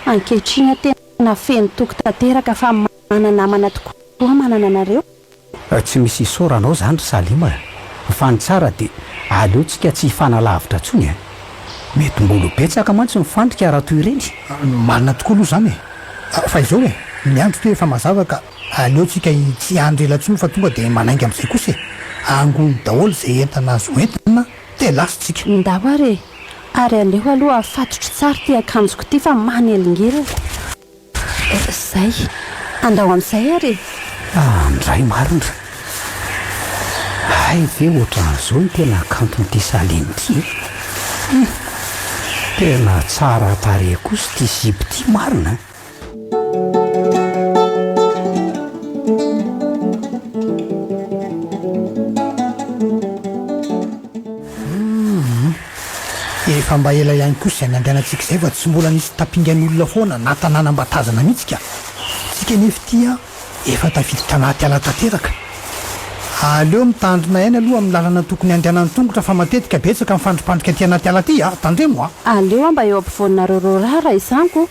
Ankehitriny aho tena feno toky tanteraka fa mana-namana tokoa manana anareo. Tsy misy isaoranao zany ry Salim a! Fa ny tsara dia aleo tsika tsy hifanalavitra tsony a! Mety mbola ho betsaka mantsy ny fandrika raha toy ireny. Marina tokoa aloha izany e! Fa izao e, ny andro toa efa mazava ka aleo tsika tsy hiandry ela tsony fa tonga dia manainga amin'izay kosa e! Angony daholo izay entana azo entina dia lasa tsika. Ndao ary e! Ary aleo aloha afatotro tsara ity akanjoko ity fa manelingelina. Zay. Andao amin'izay ary e! Andray marina. Hay ve ohatran'izao ny tena kanton'ity Salim ity e! Hum! Tena tsara tarehy kosa ity sipa ity marina a! Humm. Efa mba ela ihany kosa izay nandehanantsika izay fa tsy mbola nisy tapingan'olona foana na tanàna mba tazana mihitsy ka. Tsika anefa ity an, efa tafiditra anaty ala tanteraka. Aleo mitandrina ihany aloha amin'ny lalana tokony handehanan'ny tongotra fa matetika betsaka ny fandripandrika aty anaty ala aty a! Tandremo a! Aleo aho mba eo ampovoaninareo roa raha izany ko!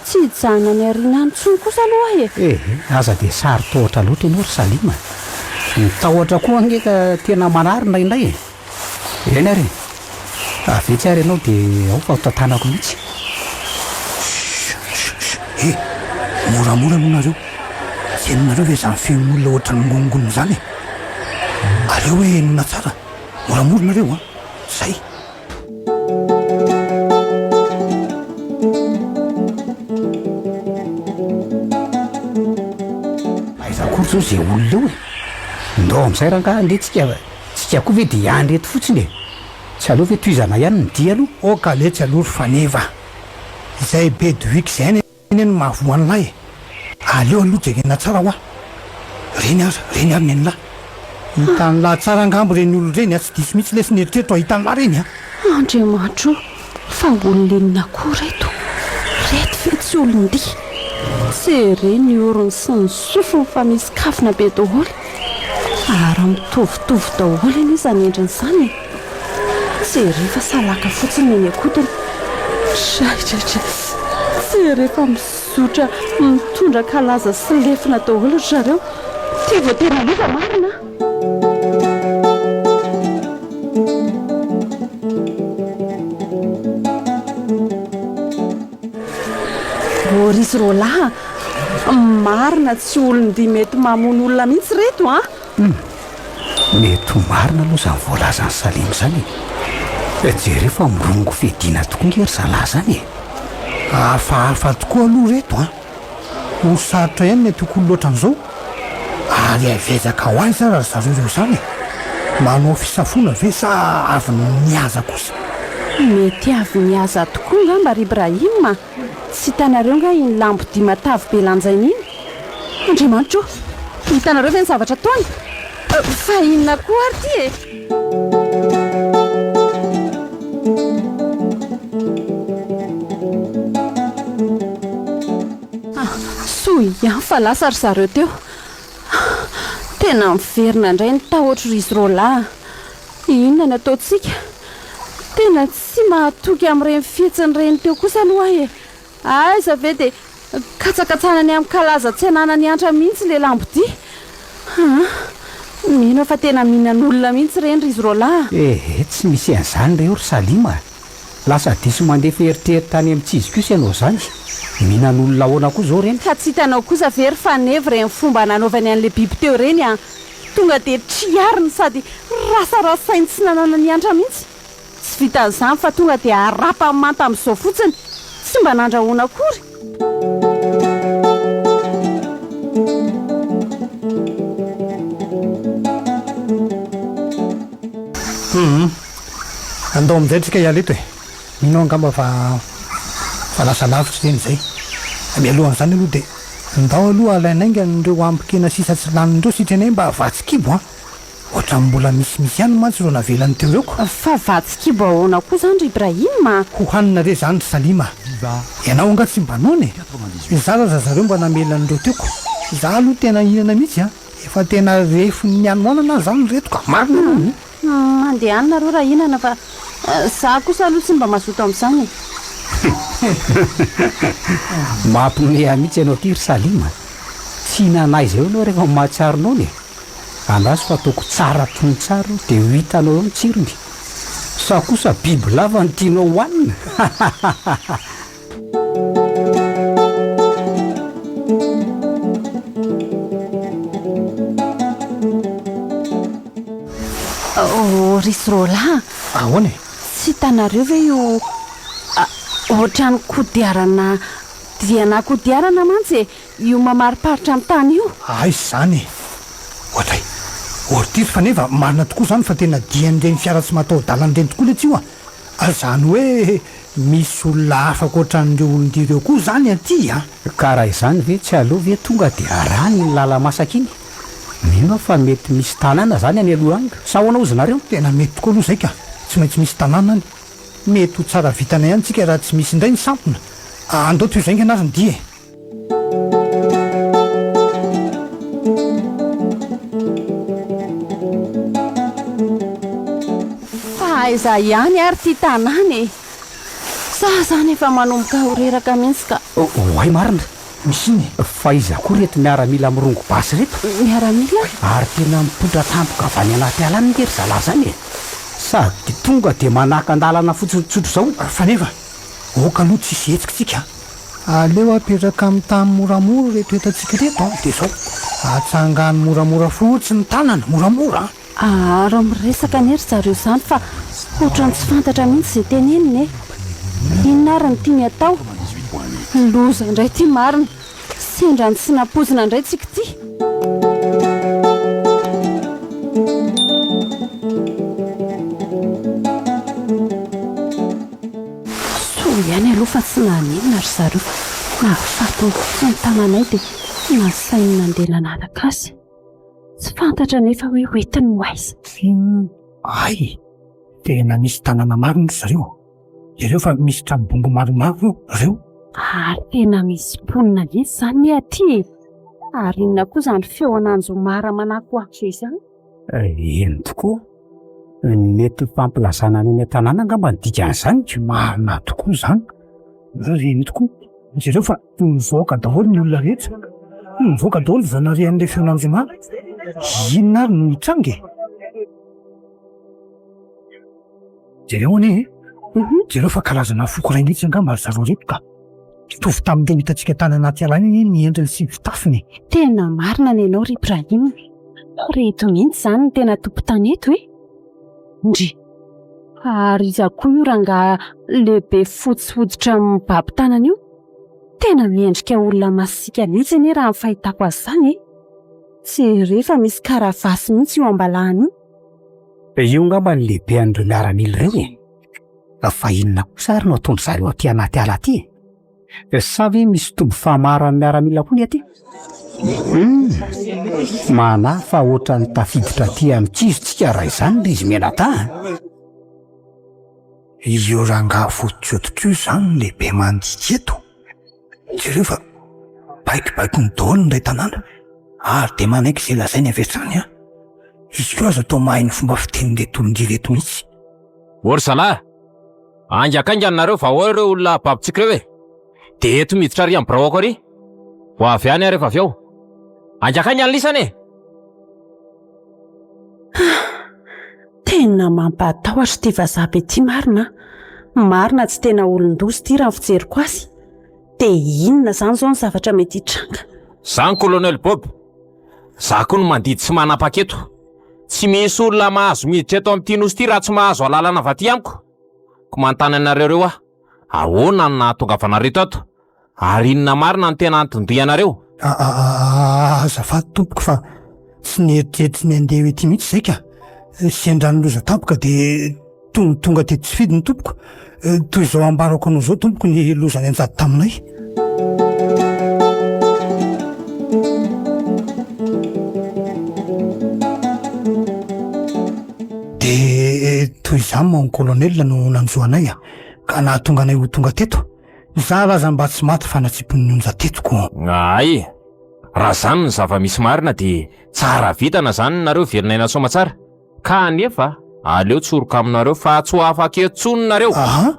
Tsy hijanona any aoriana any intsony kosa aloha aho e! Ehe, aza dia saro-tahotra loatra ianao ry Salima a! Ny tahotra koa ange ka tena manary indraindray e! Eny ary e! Avy etsy ary ianao dia ao fa ho tantanako mihitsy. Chut chut chut! He! Moramora aloha nareo! Tsy henonareo ve izany feon'olona ohatran'ny mingonongonona izany e? Aleo hoe henoina tsara! Moramora nareo an! Zay! Aiza akory zao ze olona eo e? Ndao amin'izay rangahy andeha tsika, tsika koa ve dia hiandry eto fotsiny e? Tsy aleo ve tohizana ihany ny dia aloha? Oka letsy aloha ry Faneva a! Izay be dohiky izay anie no mahavoa an'lah e! Aleo aloha jerena tsara hoa! Reny aza, reny ary nen'lah! Hitan'lah tsara angamba ireny olona ireny a! Tsy diso mihitsy lesy ny eritreritro a! Hitan'lah ireny a! Andriamanitra o! Fa olona inona koa reto? Reto ve tsy olon-dia? Jereo ny orony sy ny sofiny fa misy kavina be daholo. Ary mitovitovy daholo anie izany endriny izany e! Jereo fa salaka fotsiny ny eny an-kodiny. Traitraitra! Jereo fa mizotra mitondra kalaza sy lefona daholo ry zareo. Ty vao tena loza marina a! Boris Roland a! Marina tsy olon-dia mety mamono olona mihitsy ireto an! Hum! Mety ho marina aloha izany voalazan'i Salim izany e! Jereo fa mirongo fiadiana tokoa nge ry zalahy izany e! Hafahafa tokoa aloha ireto an! Ho sarotra ihany ny antoko olona ohatran'izao ary avy aiza ka ho aiza ary ry zareo ireo izany e? Manao fisafoana ve sa avy nihaza kosa? Mety avy nihaza tokoa angamba ry Ibrahim a! Tsy hitanareo angaha iny lambo dia matavy be lanjaina iny? Andriamanitra o! Hitanareo ve ny zavatra ataony? Fa inona koa ary ity e? Soa ihany fa lasa ry zareo teo. Tena miverina indray ny tahotro ry izy roalahy a! Inona no ataontsika? Tena tsy mahatoky amin'ireny fihetsiny ireny teo kosa aloha aho e! Aiza ve dia katsakatsana ny amin'ny kalaza tsy ananany antra mihitsy ilay lambodia. Aa! Mino aho fa tena mihinan'olona mihitsy ireny ry izy roalahy a! Ehe, tsy misy an'izany re eo ry Salima a! Lasa diso mandefa eritreritra any amin'ny tsy izy kosa ianao izany. Mihinan'olona ahoana koa izao ireny? Ka tsy hitanao kosa ve ry Faneva ireny fomba nanaovany an'ilay biby teo ireny a! Tonga dia triariny sady rasarasainy tsy nananany antra mihitsy. Tsy vitan'izany fa tonga dia arapany manta amin'izao fotsiny, tsy mba nandrahoana akory. Hum. Andao amin'izay tsika hiala eto e. Mino aho angamba fa fa lasa lavitra ireny izay. Mialohan'izany aloha dia ndao aloha alaina haingana ireo ambin-kena sisa tsy lanin'ireo sitranay mba vatsy kibo an. Ohatran'ny mbola misimisy ihany mantsy ireo navelany teo ireo ko. Fa vatsy kibo ahoana koa izany ry Ibrahim a? Ho hanina re izany ry Salima a! Ianao angaha tsy mba noana e? Zara aza zareo mba namela an'ireo teo ko. Za aloha tena hihinana mihitsy a! Efa tena refon'ny hanoanana aho izany ry reto ka! Marina aloha e! Mandehana nareo raha hihinana fa za kosa aloha tsy mba mazoto amin'izany e! Mampiomehy mihitsy ianao ity ry Salima a! Tsy hihinana aiza eo ianao rehefa mahatsiaro noana e! Andraso fa ataoko tsara tono tsara io dia ho hitanao eo ny tsirony. Sa kosa bibilava no tianao hohanina? Oh ry Srola a! Ahoana e? Tsy hitanareo ve io ohatran'ny kodiarana diana kodiarana mantsy e! Io mamariparitra ny tany io. Aiza izany e! Ohatray. Ordiry fa nefa marina tokoa izany fa tena dian'ireny fiara tsy mataho-dalana ireny tokoa letsy io a! Izany hoe misy olona hafa ankoatran'ireo olon-dia ireo koa izany aty a! Ka raha izany ve tsy aleo ve tonga dia arahina iny lala-masaka iny? Mino aho fa mety misy tanàna izany any aloha any, sa ahoana hozy nareo? Tena mety tokoa aloha izay ka! Tsy maintsy misy tanàna any. Mety ho tsara vintana ihany tsika raha tsy misy indray ny sampona. Andao tohizo haingana ary ny dia e! Fa aiza ihany ary ity tanàna e? Za zany efa manomboka ho reraka mihitsy ka. Oay marina. Misy inona e? Fa iza koa ireto miaramila mirongo basy ireto? Miaramila? Ary tena mipoitra tampoka avy any anaty ala any nge ry zalahy zany e! Sady tonga dia manakan-dalana fotsiny tsotr'izao. Faneva, Aoka aloha tsy hisy hetsika tsika a! Aleo apetraka amin'ny tany moramora ireto entantsika ireto a! Dia izao, atsangano moramora fotsiny ny tanana, moramora a! Aharo miresaka anie ry zareo izany fa ohatran'ny tsy fantatra mihitsy izay teneniny e! Inona ary no tiany atao? Loza indray ity marina! Sendra ny tsy nampoizina indray tsika ity! aloha fa tsy naninona ry zareo fa nahafatiny fotsiny ny tananay dia nasainy nandeha nanaraka azy. Tsy fantatra anefa hoe hoentiny ho aiza. Hay! Tena misy tanàna marina ry zareo. Jereo fa misy trano bongo maromaro ireo. Ary tena misy mponina mihitsy izany anie aty e! Ary inona koa izany feon'anjomara manakoako izany? Eny tokoa. Mety ho fampilazana any an-tanàna angamba ny dikan'izany. Marina tokoa izany. Eny tokoa. Jereo fa mivoaka daholo ny olona rehetra. Mivoaka daholo vao nare an'ilay feon'anjomara. Inona ary no hitranga e? Jereo anie e! Jereo fa karazana foko iray mihitsy angamba ry zareo ireto ka! Mitovy tamin'ireo hitantsika tany anaty ala iny anie ny endriny sy ny fitafiny e! Tena marina ny anao ry Ibrahim! Ireto mihitsy izany no tena tompon-tany eto e! Ndry! Ary iza koa io rangahy lehibe fotsy hoditra mibaby tanana io? Tena miendrika olona masiaka mihitsy anie raha ny fahitako azy izany e! Jereo fa misy karavasy mihitsy io am-balahana io! Io angamba ny lehibe an'ireo miaramila ireo e! Fa inona kosa ary no ataon-dry zareo aty anaty ala aty e? Sa ve misy toby famaharan'ny miaramila koa ny aty? Hum! Manahy fa ohatran'ny tafiditra aty amin'ny kizo tsika raha izany ry izy mianadahy a! Io rangahy fotsy hoditra io izany no lehibe mandidy eto? Jereo fa baikobaikony daholo ny iray tanàna ary dia manaiky izay lazainy avy hatrany an! Izy koa aza toa mahay ny fomba fitenin'ireto olon-dia ireto mihitsy. Ô ry zalahy! Haingakaingana nareo fa ao ireo olona babontsika ireo e! Dia eto miditra ary amin'ny biraoko ary! Ho avy any aho rehefa avy eo! Haingakaingana lisany e! Tena mampatahotra ity vazaha be ity marina a! Marina tsy tena olon-doza ity raha ny fijeriko azy. Dia inona izany izao ny zavatra mety hitranga? Zany Colonel Bob! Za koa no mandidy sy manapaka eto. Tsy misy olona mahazo miditra eto amin'ity nosy ity raha tsy mahazo alalana avy aty amiko. Ko manontany anareo ireo aho, ahoana no nahatongavanareo tato? Ary inona marina no tena anton-dianareo? Azafady tompoko fa tsy nieritreritra ny handeha ho ety mihitsy izay ka. Sendra ny loza tampoka dia tonga teto tsy fidiny tompoko. Toy izao ambarako anao izao tompoko ny loza nianjady taminay. Dia toy izany mon colonel no nanjo anay ka nahatonga anay ho tonga teto. Zara aza mba tsy maty fa natsipin'ny onja teto ko. Hay! Raha zany ny zava-misy marina dia tsara vintana zany nareo velon'aina soamatsara. Ka anefa aleo tsoroka aminareo fa tsy ho afaka eto tsony nareo.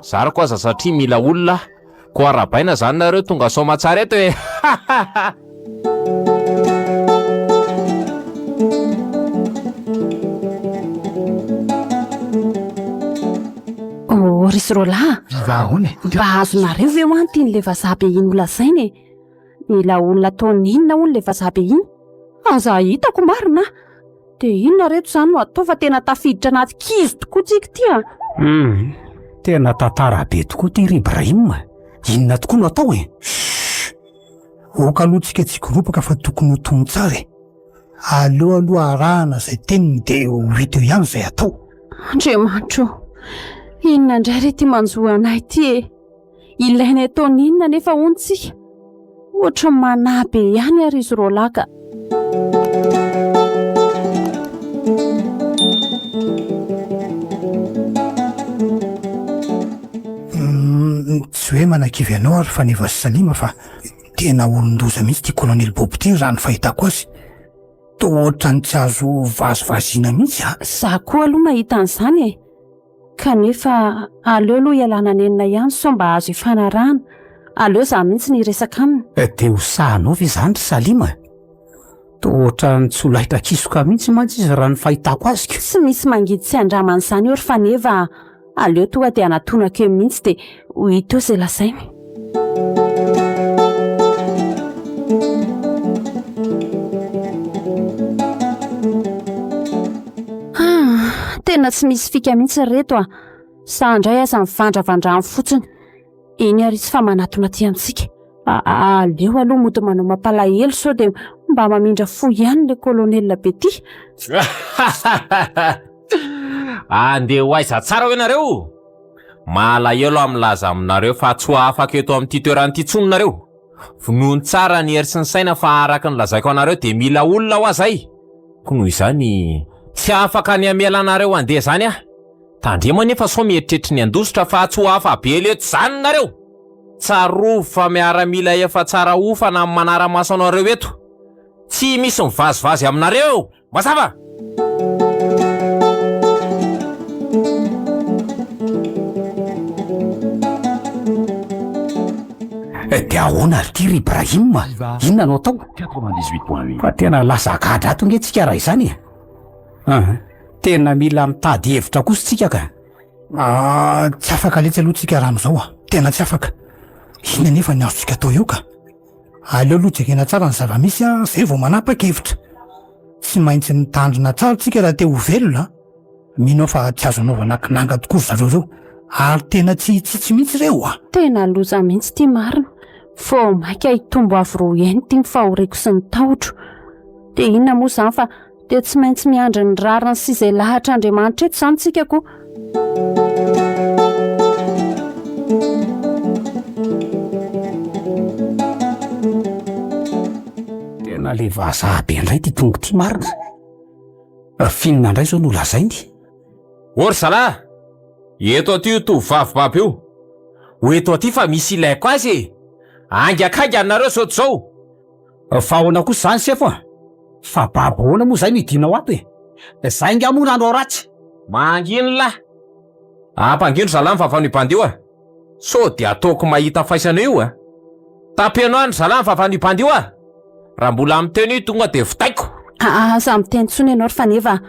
Zarako aza satria mila olona aho. Koa arahabaina zany nareo tonga soamatsara eto e! Oh, ry Zrolahy a! Viva ahoana e? Mba azonareo ve hoa ny tian'ilay vazaha be iny holazaina e? Mila olona ataony inona hono ilay vazaha be iny? Aza hitako marina a! Dia inona reto izany no atao fa tena tafiditra anaty kizo tokoa tsika ity a! Hum, tena tantara be tokoa ity ry Ibrahim a! Inona tokoa no atao e? Chut! Aoka aloha tsika tsy hikoropaka fa tokony ho tony tsara e! Aleo aloha arahana izay teniny dia ho hita eo ihany izay atao. Andriamanitra ô! Inona indray re ity manjo anay ity e? Ilainay ataony inona anefa hono tsika? Ohatran'ny manahy be ihany ary izy roalahy ka. Tsy hoe manakivy anao ary Faneva sy Salima fa tena olon-doza mihitsy ity Colonel Bob ity raha ny fahitako azy. Toa ohatran'ny tsy azo vazivaziana mihitsy a! Za koa aloha mahita an'izany e! Kanefa aleo aloha ialana nenina ihany sao mba azo ifanarahana. Aleo za mihitsy no hiresaka aminy. Dia ho sahanao ve izany ry Salima? Toa ohatran'ny tsy ho laitra kisoka mihitsy mantsy izy raha ny fahitako azy ka. Tsy misy mangidy tsy andramana izany eo ry Faneva a! Aleo tonga dia anatonako eo mihitsy dia ho hita eo izay lazainy. Ah, tena tsy misy fika mihitsy ry reto a! Za indray aza mivandravandra any fotsiny. Eny ary izy fa manatona aty amintsika. Aleo aloha mody manao mampalahelo sao dia mba mamindra fo ihany le colonel be ty. Andeha ho aiza tsara hoe nareo? Malahelo aho milaza aminareo fa tsy ho afaka eto amin'ity toerana ity intsony nareo. Vonoiny tsara ny hery sy ny saina fa araka ny lazaiko anareo dia mila olona hoa zay. Koa noho izany, tsy afaka ny hamela anareo handeha izany aho. Tandremo anefa sao mieritreritra ny handositra fa tsy ho afa-bela eto izany nareo! Tsarovy fa miaramila efa tsara hofana ny manara-maso anareo eto. Tsy misy mivazivazy aminareo eo! Mazava! Dia ahoana ary ity ry Ibrahim? Inona no atao? Fa tena lasa gadra ato nge tsika raha izany e. Ah, tena mila mitady hevitra kosa tsika ka. Ah, tsy afaka letsy aloha tsika raha amin'izao ah. Tena tsy afaka. Inona nefa ny azontsika atao eo ka? Aleo aloha jerena tsara ny zava-misy an, zay vao manapa-kevitra. Tsy maintsy mitandrina tsara tsika raha te ho velona an. Mino aho fa tsy azo anaovana kinanga tokoa ry zareo ireo, ary tena tsy hitsitsy mihitsy ireo an. Tena loza mihitsy ity marina. Vao mainka hitombo avo roa heny ity ny fahoriako sy ny tahotro. Dia inona moa izany fa Dia tsy maintsy miandry ny rariny sy izay lahatr'Andriamanitra eto izany tsika ko. Tena le vazaha be indray ity tongo ity marina. F'inona indray izao no lazainy? Ô ry zalahy! Eto aty io tovovavy babo io. Ho eto aty fa misy ilaiko azy e! Haingakaingana nareo sao tsy izao! Fa ahoana kosa izany sefo a? Fa babo ahoana moa izay no hidinao ato e? Zay nga moa nanao ratsy? Mangina lah! Ampangino zalahy ny vavan'io bandy io a! Sao dia ataoko mahita faisana io a! Tapeno any zalahy ny vavan'io bandy io a! Raha mbola miteny io tonga dia vitaiko! Aza miteny intsony ianao ry Faneva a!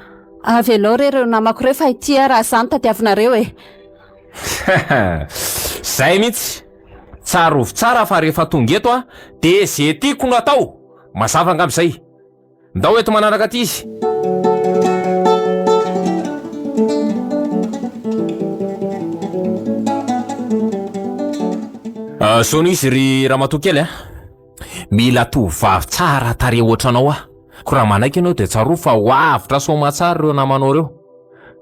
Avelao re ireo namako ireo fa ity aho raha izaho no tadiavinareo e! Zay mihitsy! Tsarovy tsara fa rehefa tonga eto aho dia ze tiako no atao! Mazava angamba izay. Ndao eto manaraka aty izy. Zao no izy ry ramatoa kely a! Mila tovovavy tsara tarehy ohatranao aho. Ko raha manaiky ianao dia tsarovy fa ho avotra soamatsara ireo namanao ireo.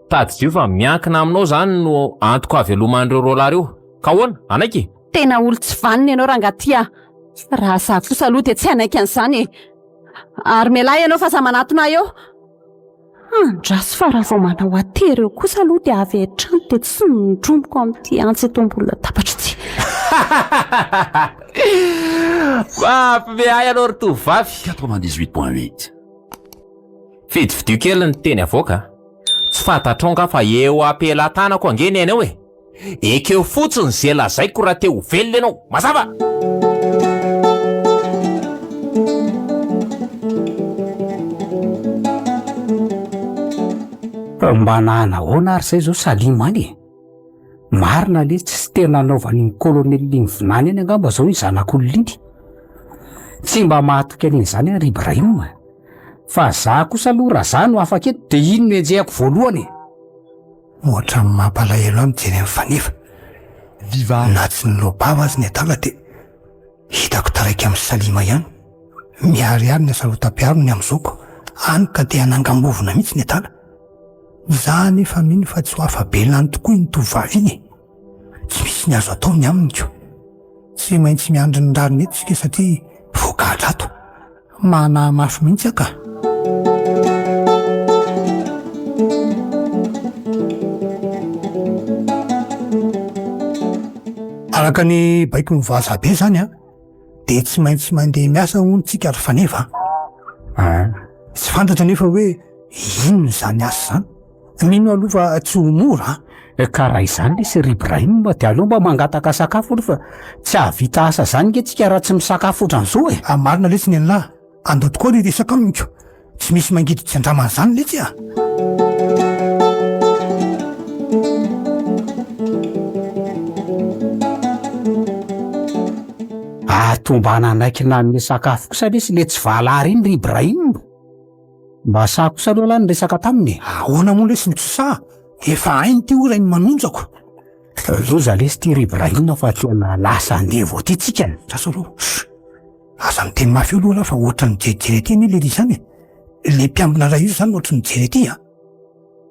Tadidio fa miankina aminao izany no antoka haveloman'ireo roalahy ireo. Ka ahoana? Hanaiky? Tena olo tsy vanona ianao rangahy ty a! Raha za kosa aloha dia tsy hanaiky an'izany e! Ary mialà ianao fa aza manatona ahy eo! Andraso fa raha vao manao atery eo kosa aloha dia avy hatrany dia tsindromiko amin'ity antsy eto ambony latabatra ity. Mampime ahy ianao ry tovovavy. 98.8. Fidifidio kely ny teny avoaka a! Tsy fantatrao angaha fa eo am-pelatanako ange ny ainao e! Ekeo fotsiny ze lazaiko raha te ho velona ianao! Mazava! Mba nanahoana ary zay zao Salim any e? Marina le tsy tena nanaovan'iny colonel iny vinany iny angamba zao iny zanak'olona iny. Tsy mba mahatoky an'iny zany aho ry Ibrahim. Fa za kosa aloha raha za no afaka eto de iny no enjehako voalohany e. Ohatran'ny mampalahelo ahy mijery an'i Faneva. Viva. Na tsy niloa-bava aza ny adala dia hitako taraiky amin'i Salima ihany. Miharihary ny hasarotam-piaro ny amin'ny zoko, hany ka te hanangam-bovona mihitsy ny adala. Za anefa mino fa tsy ho afa-bela any tokoa iny tovovavy iny e. Tsy misy ny azo atao ny aminy ko. Tsy maintsy miandry ny rariny eto isika satria voagadra ato. Manahy mafy mihitsy aho ka. Araka ny baikon'ny vazaha be izany an, dia tsy maintsy mandeha miasa hono tsika ry Faneva an. Tsy fantatra anefa hoe inona izany asa izany. Mino aloha fa tsy ho mora an. Ka raha izany lesy ry Ibrahim dia aleo mba mangataka sakafo aloha fa tsy hahavita asa izany nge tsika raha tsy misakafo ohatran'izao e. Ah marina lesy ny an'lah, andao tokoa ry resaka amiko, tsy misy mangidy tsy andramana izany letsy a. Ato mba nanaiky nanome sakafo kosa lesy le tsy valahara iny ry Ibrahim. Mba sahy kosa aloha lahy niresaka taminy e. Ahoana moa lesy no tsy sahy? Efa hainy ity hoy Rainimanonjako. Loza lesy ity ry Ibrahim fa tena lasa andevo aty tsika e. Andraso aloha. Chut! Aza miteny mafy eo aloha lahy fa ohatran'ny mijerijery aty anie lery izany e. Le mpiambina iray io izany ohatran'ny mijery aty a.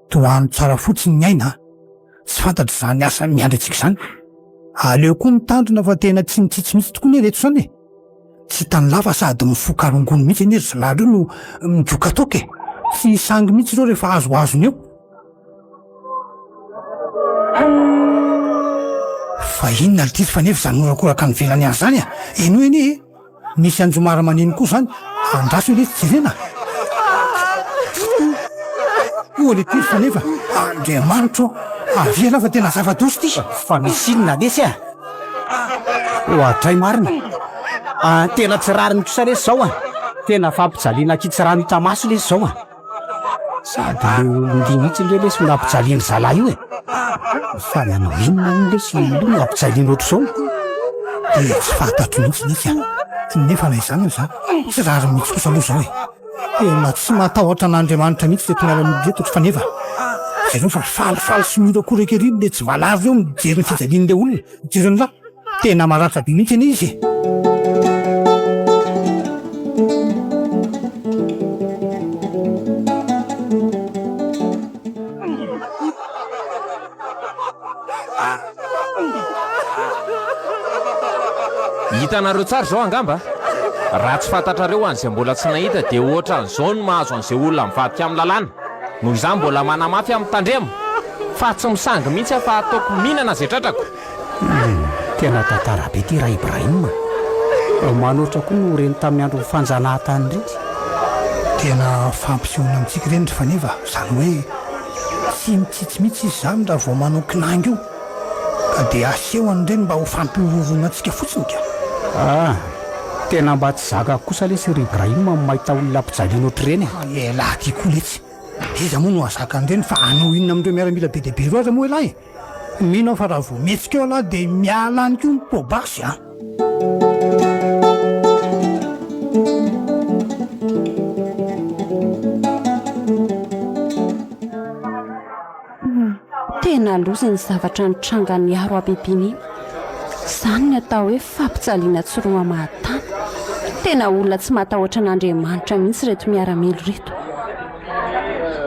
Tohano tsara fotsiny ny aina a. Tsy fantatro izany asa miandry antsika izany. Aleo koa mitandrina fa tena tsy mitsitsy mihitsy tokoa anie ireto izany e. Tsy hitan'ny lahy fa sady mifoka rongony mihitsy anie ry zalahy ireo no migoka toaka e. Tsy hisangy mihitsy ireo rehefa azoazony eo. Fa inona ry Tito fa nefa izany horakoraka any ivelany any izany a! Henoy anie e! Misy anjomara maneno koa izany, andraso anie jerena! Hoy ry Tito fa nefa, Andriamanitra ô! Avia ialahy fa tena zava-doza ity! Fa misy inona lesy a! Oadray marina! Tena tsy rariny kosa lesy izao a! Tena fampijaliana ankitsirano hita maso lesy izao a! Sady le olon-dia mihitsy nge lesy no nampijalian-dry zalahy io e! Fa nanao inona hono lesy io olona io no ampijaliana ohatr'izao? Dia tsy fantatro mihitsy lesy a! Nefa na izany aza, tsy rariny mihitsy kosa aloha izao e! Tena tsy matahotra an'Andriamanitra mihitsy ireto miaramila ireto ry Faneva! Jereo fa falifaly sy mihorakoraka ery le tsy valavo eo mijery ny fijalian'ilay olona, mijery an'lah! Tena maratra be mihitsy anie izy e! Hitanareo tsara izao angamba? Raha tsy fantatrareo an'izay mbola tsy nahita dia ohatran'izao no mahazo an'izay olona mivadika amin'ny lalàna. Noho izany mbola manamafy aho mitandrema fa tsy misangy mihitsy aho fa ataoko mihinana izay tratrako. Humm, tena tantara be ity Ra-Ibrahim a! Manoatra koa no reny tamin'ny andron'ny fanjanahantany ireny. Tena fampisehoana amintsika ireny ry Faneva, izany hoe tsy mitsitsy mihitsy izy izany raha vao manao kinanga io, ka dia asehony ireny mba ho fampihorohoroana antsika fotsiny ka. Ah, tena mba tsy zakako kosa lesy ry Ibrahim ny mahita olona ampijaliana ohatr'ireny e! Elah ty koa letsy, iza moa no hahazaka an'ireny fa hanao inona amin'ireo miaramila be dia be ireo aza moa elah e! Mino aho fa raha vao mihetsika eo ialahy dia miala any koa ny poa-basy a! Tena loza iny zavatra nitranga niaro habibiana iny. Izany ny atao hoe fampijaliana tsy roa mahatana. Tena olona tsy matahotra an'Andriamanitra mihitsy ireto miaramila ireto.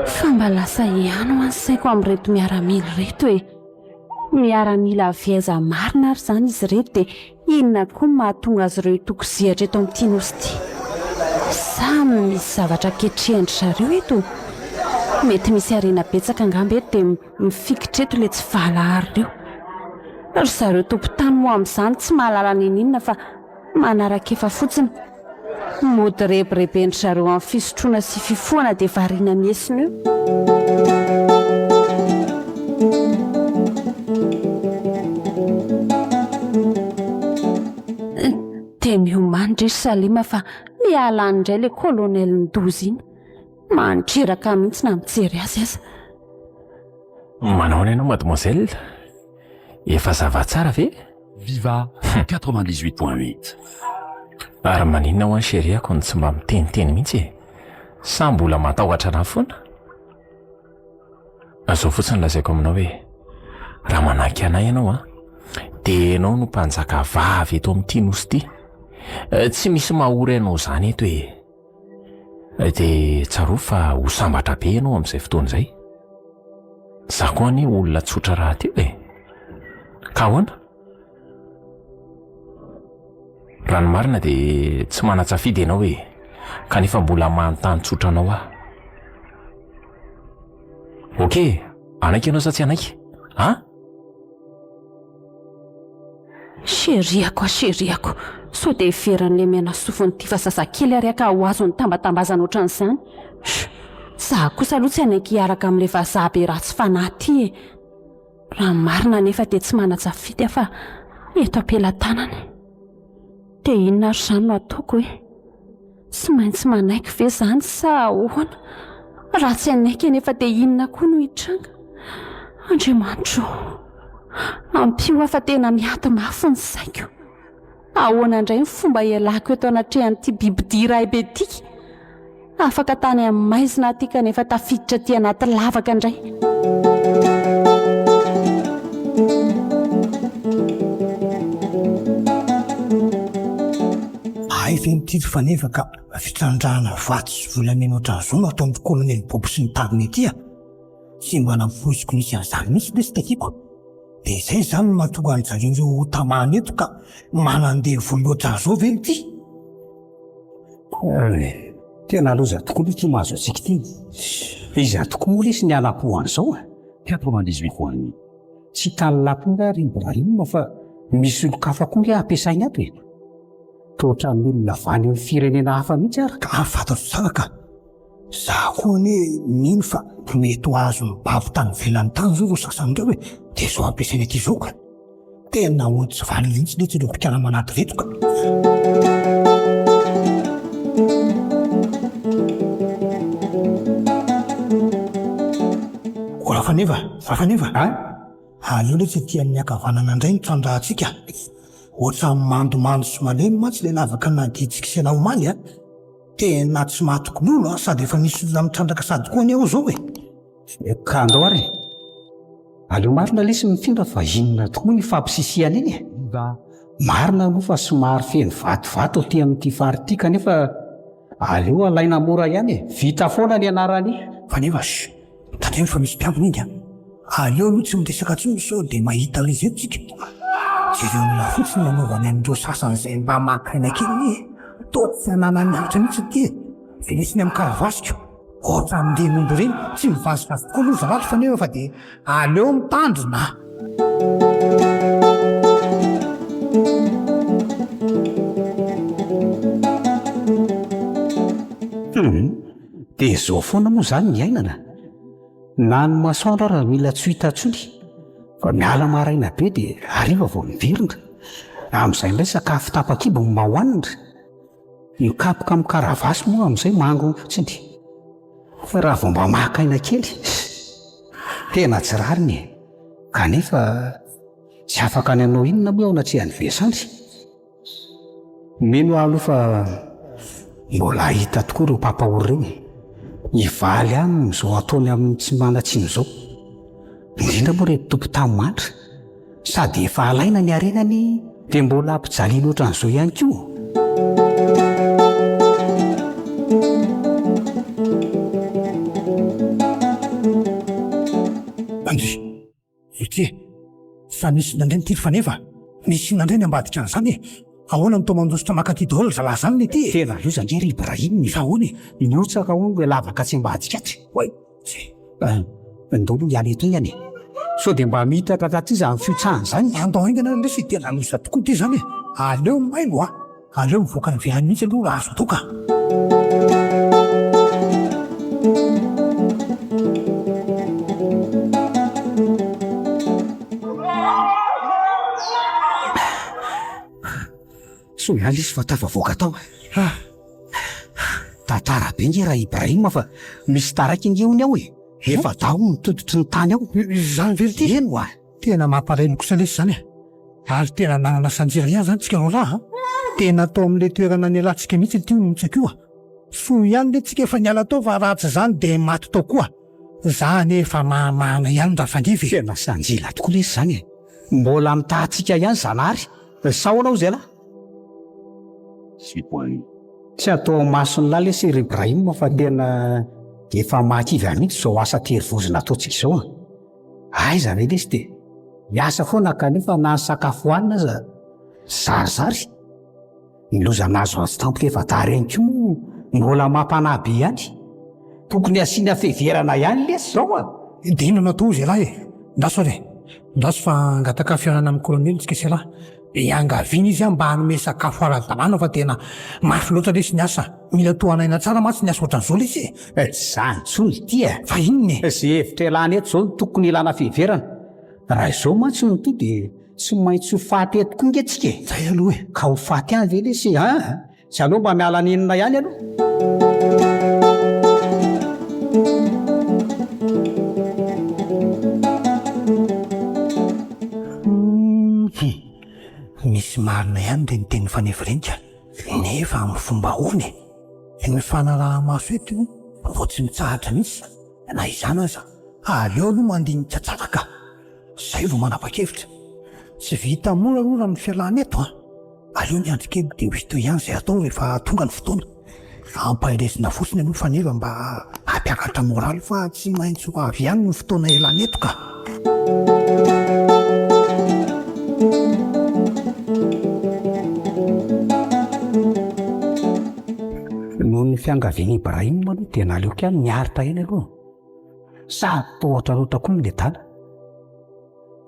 Fa mba lasa ihany hoa ny saiko amin'ireto miaramila ireto e! Miaramila avy aiza marina ary izany izy ireto dia inona koa no mahatonga azy ireo hitoko zehatra eto amin'ity nosy ity? Sa misy zavatra ketrehan-dry zareo eto? Mety misy harena betsaka angamba eto dia mifikitra eto ilay tsy valahara ireo. Ry zareo tompon-tany moa amin'izany tsy mahalala n'inon'inona fa manara-kefa fotsiny. Mody rebireben-dry zareo amin'ny fisotroana sy fifohana dia variana miesona eo. Dia miomany ry Salima fa miala any indray ilay colonel ndoza iny. Mandreraka mihitsy na mijery azy aza. Manao ahoana ianao mademoiselle? Efa ça va tsara ve? Viva 98.8. Ary maninona ho'a ny chérie-ako no tsy mba miteniteny mihitsy e? Sa mbola matahotra anah foana? Izao fotsiny lazaiko aminao hoe, raha manaiky anah ianao an, dia ianao no mpanjaka vavy eto amin'ity nosy ity. Tsy misy mahory anao izany eto e. Dia tsarovy fa ho sambatra be ianao amin'izay fotoana izay. Za koa anie olona tsotra rahateo e. Ka ahoana? Raha ny marina dia tsy manan-tsafidy ianao e. Kanefa mbola manontany tsotra anao aho. Ok, hanaiky ianao sa tsy hanaiky? An? Chérie-ako ah chérie-ako, sao dia heveran'ilay mianasofiny ity fa zazakely ary aho ka ho azony tambatambazana ohatran'izany. Sh! Za kosa aloha tsy hanaiky hiaraka amin'ilay vazaha be ratsy fanahy ity e! Raha ny marina anefa dia tsy manan-tsafidy aho fa eto am-pelatanany. Dia inona ary izany no ataoko e? Tsy maintsy manaiky ve izany sa ahoana? Raha tsy hanaiky anefa dia inona koa no hitranga? Andriamanitro ô! Ampio aho fa tena miady mafy ny saiko. Ahoana indray ny fomba hialako eto anatrehan'ity bibidia iray be ity? Afaka tany amin'ny maizina aho ity kanefa tafiditra aty anaty lavaka indray. Hay ve ny titre faneva ka fitrandrahana vato sy volamena ohatran'izao no ataon'ny colonel Bobo sy ny tariny ety a! Tsy mba nampoiziko nisy an'izany mihitsy lesy takiako. Dia izay izany no mahatonga an-dry zareo ireo ho tamana eto ka manandevo loatra an'izao ve ity? Tena loza tokoa aloha ity mahazo antsika ity. Iza tokoa moa lesy ny hanam-po an'izao e? 98 points. Tsy hitan'ny lahy koa angaha ry Ibrahim fa misy olon-kafa koa ange ampiasainy ato e? Toa ohatran'ny olona avy any amin'ny firenena hafa mihitsy ary. Ka fantatro tsara ka. Za koa anie mino fa mety ho azon'ny babo tany ivelany tany zao ireo sasany ireo e, dia zao ampiasainy aty zao ka. Tena ody tsy vanona mihitsy letsy ireo mpikarama anaty ireto ka. Rafaneva, Rafaneva a! Aleo letsy aty amin'ny ankavanana indray no trandrahantsika. Ohatran'ny mandomando sy malemy mantsy ilay lavaka nandidintsika sy ianao omaly a! Tena tsy matoky lolo a, sady efa misy olona mitrandraka sady koa anie ao zao e! Ka andao ary e! Aleo marina lesy mifindra fa inona tokoa moa iny fampisisihana iny e! Marina aloha fa somary feno vatovato aty amin'ity faritra ity kanefa aleo alaina mora ihany e! Vita foana ny anarany. Fa nefa sh! Tandremo fa misy mpiambina iny a! Aleo aloha tsy miresaka intsony sao dia mahita an'izy eto tsika. Jereo ny fotsiny ny anaovany an'ireo sasany izay mba maka aina kely anie e! Toa tsy ananany hanitra mihitsy ity e! Velesiny amin'ny karavasiko. Ohatran'ireny omby ireny, tsy mivazivazy tokoa aloha zalahy fa nefa fa dia aleo mitandrina. Hum! Dia izao foana moa izany ny iainana? Na ny masoandro ara mila tsy ho hita intsony fa miala maraina be dia hariva vao miverina. Amin'izay indray sakafo tapa-kibo no mba hohanina. Mikapoka amin'ny karavasy moa amin'izay mangony fotsiny. Fa raha vao mba maka aina kely, tena tsy rariny e! Kanefa tsy afaka ny hanao inona moa eo anatrehan'ny vesandry. Mino aho aloha fa mbola hahita tokoa ireo mpampahory ireo e! Hivaly aminy izao ataony amin'ny tsy manan-tsiny izao. Indrindra moa ireto tompon-tany mahantra. Sady efa alaina ny harenany dia mbola ampijaliana ohatran'izao ihany koa. Andry, Ity e! Fa nisy nandre ny tily faneva? Nisy nandre ny ambadika an'izany e! Ahoana no toa mandositra maka aty daholo ry zalahy zany ity e? Tena loza ange ry Ibrahim e! Fa ahoana e? Nihotsaka hono ilay lavaka atsy ambadika atsy. Oay! Ndao aloha hiala eto haingana e! Sao dia mba miitatra taty izany fihotsahana izany? Andao haingana ry lesy, tena loza tokoa ity izany e! Aleo mailo a! Aleo mivoaka ny ivelany mihitsy aloha raha azo atao ka! Soa ihany lesy fa tafavoaka tao e! Tantara be nge ra Ibrahim fa misy taraiky nge hono ao e! Efa daho ny tototry ny tany ao. Izany ve ry ty? Eny oa! Tena mampalahelo kosa lesy izany e! Ary tena nanana sanjira ihany izany tsika roalahy a! Tena tao amin'ilay toerana nialantsika mihitsy ity nontsaka io a! Soa ihany re tsika efa niala tao fa raha tsy izany dia maty tao koa! Za anie efa mahamahana ihany Rafandriva e! Tena sanjila tokoa lesy izany e! Mbola mitaha antsika ihany Zanahary! Sa ahoana hozy ialahy? Tsy atao mason'lah lesy ry Ibrahim fa tena efa mahakivy ahy mihitsy izao asa terivozona ataontsika izao a! Aiza ve lesy dia miasa foana kanefa na ny sakafo hohanina aza zarizary. Ny loza nahazo azy tampoka efa dahy ireny koa moa mbola mampanahy be ihany. Tokony asiana fiheverana ihany lesy izao a! Dia inona no atao hozy ialahy e? Ndraso ary e! Ndraso fa hangataka fihaonana amin'ny kolonely tsika sy ialahy. Iangaviana izy mba hanome sakafo ara-dalàna fa tena mafy loatra lesy ny asa. Mila tohan'aina tsara mantsy ny asa ohatran'izao lesy e! Tsy izany intsony ity e! Fa inona e? Izay hevitra ialana eto izao no tokony ilana fiheverana. Raha izao mantsy no toa dia tsy maintsy ho faty eto koa nge tsika e! Izay aloha e! Ka ho faty any ve lesy e? An! Tsy aleo mba miala nenina ihany aloha? Misy marina ihany ireny tenin'i Faneva ireny ka! Nefa amin'ny fomba ahoana e? Ny fanaraha-maso eto vao tsy mitsahatra mihitsy, na izany aza aleo aloha mandinika tsara ka! Zay vao manapa-kevitra. Tsy vita mora aloha raha ny fialana eto an! Aleo miandry kely dia ho hita eo ihany izay atao rehefa tonga ny fotoana. Ampaherezina fotsiny aloha Faneva mba Mampiakatra moraly fa tsy maintsy ho avy ihany ny fotoana ialana eto ka. Noho ny fiangavian'i Ibrahim aloha dia naleoko ihany niaritra ihany aloha. Sady toa ohatranoatra koa ny ledala.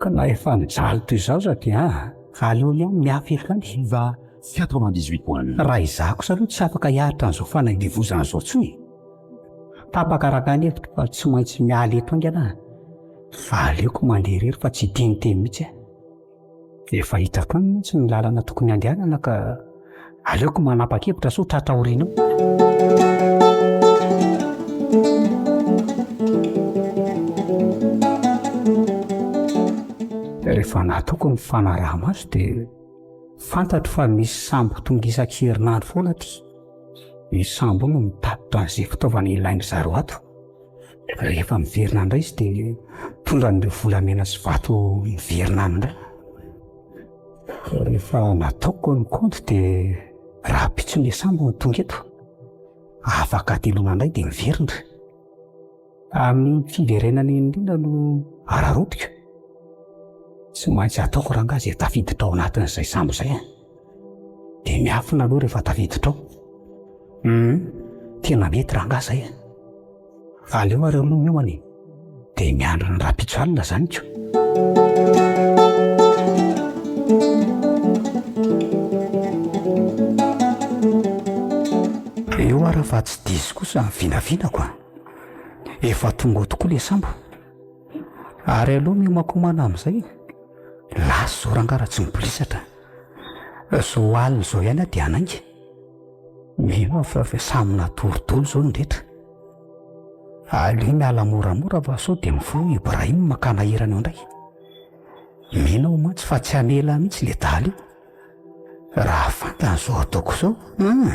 Ka na efa nijaly toy izao aza dia aleo ihany miafy eto ihany. Viva 98.1. Raha izaho kosa aloha tsy afaka hiaritra an'izao fanandevozana izao intsony e. Tapaka araka ny hevitro fa tsy maintsy miala eto haingana aho. Fa aleoko mandeha irery fa tsy hiteniteny mihitsy aho. Efa hitako any mantsy ny lalana tokony handehanana ka aleoko manapa-kevitra sao tratra aoriana eo. Rehefa nataoko ny fanaraha-maso dia fantatro fa misy sambo tonga isan-kerinandro foana aty. Io sambo io no mitatitra an'izay fitaovana ilain-dry zareo ato. Rehefa miverina indray izy dia mitondra an'ireo volamena sy vato miverina any indray. Rehefa nataoko ny kaonty dia rahampitso ny sambo no tonga eto. Afaka hateloana indray dia miverina. Amin'ny fiverenana iny indrindra no araraotiko. Tsy maintsy ataoko rangahy izay tafiditra ao anatin'izay sambo izay an. Dia miafina aloha rehefa tafiditra ao. Hum, tena mety rangahy izay an. Aleo ary aloha miomana e. Dia miandry ny rahampitso alina izany ko. Eo ara fa tsy diso kosa ny vinavinako an. Efa tonga ao tokoa ilay sambo. Ary aleo miomankomana amin'izay. Lasa izao rangahy raha tsy mibolisatra. Izao alina izao ihany aho dia hanainga. Mino aho fa efa samy natory daholo izao ny rehetra. Aleo miala moramora fa sao dia mifoha Ibrahim ka hanahirana eo indray. Mino aho mantsy fa tsy hamela mihitsy ilay dahalo io. Raha fantany izao ataoko izao, hum!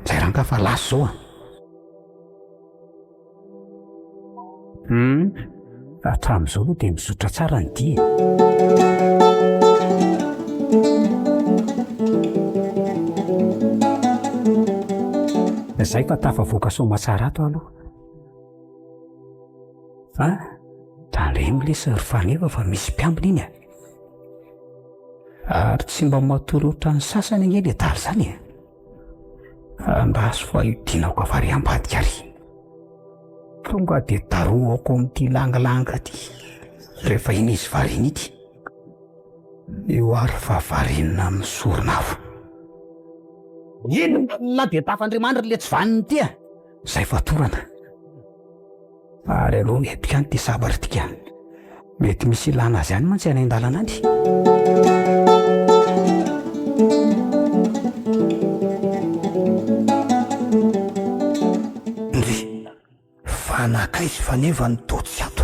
Izay rangahy fa lasa izao an! Hum! Hatramin'izao aloha dia mizotra tsara ny dia e! Izay fa tafavoaka soamatsara ato aho aloha. Fa tandremo lesy ry Faneva fa misy mpiambina iny a! Ary tsy mba matory ohatran'ny sasany ange le dala izany e! Andraso fa hidinako avy ary ambadika ary. Tonga dia darohako amin'ity langilanga ity rehefa iny izy variana ity. Io ary fa variana amin'ny soron'afo. Inona dia tafandrimandry le tsy vanona ity a! Zay fatorana. Ary aleo mety ihany ity sabatra ity ka. Mety misy ilana azy ihany mantsy any an-dalana any. Ndry, fa nankaiza i Faneva no toa tsy ato?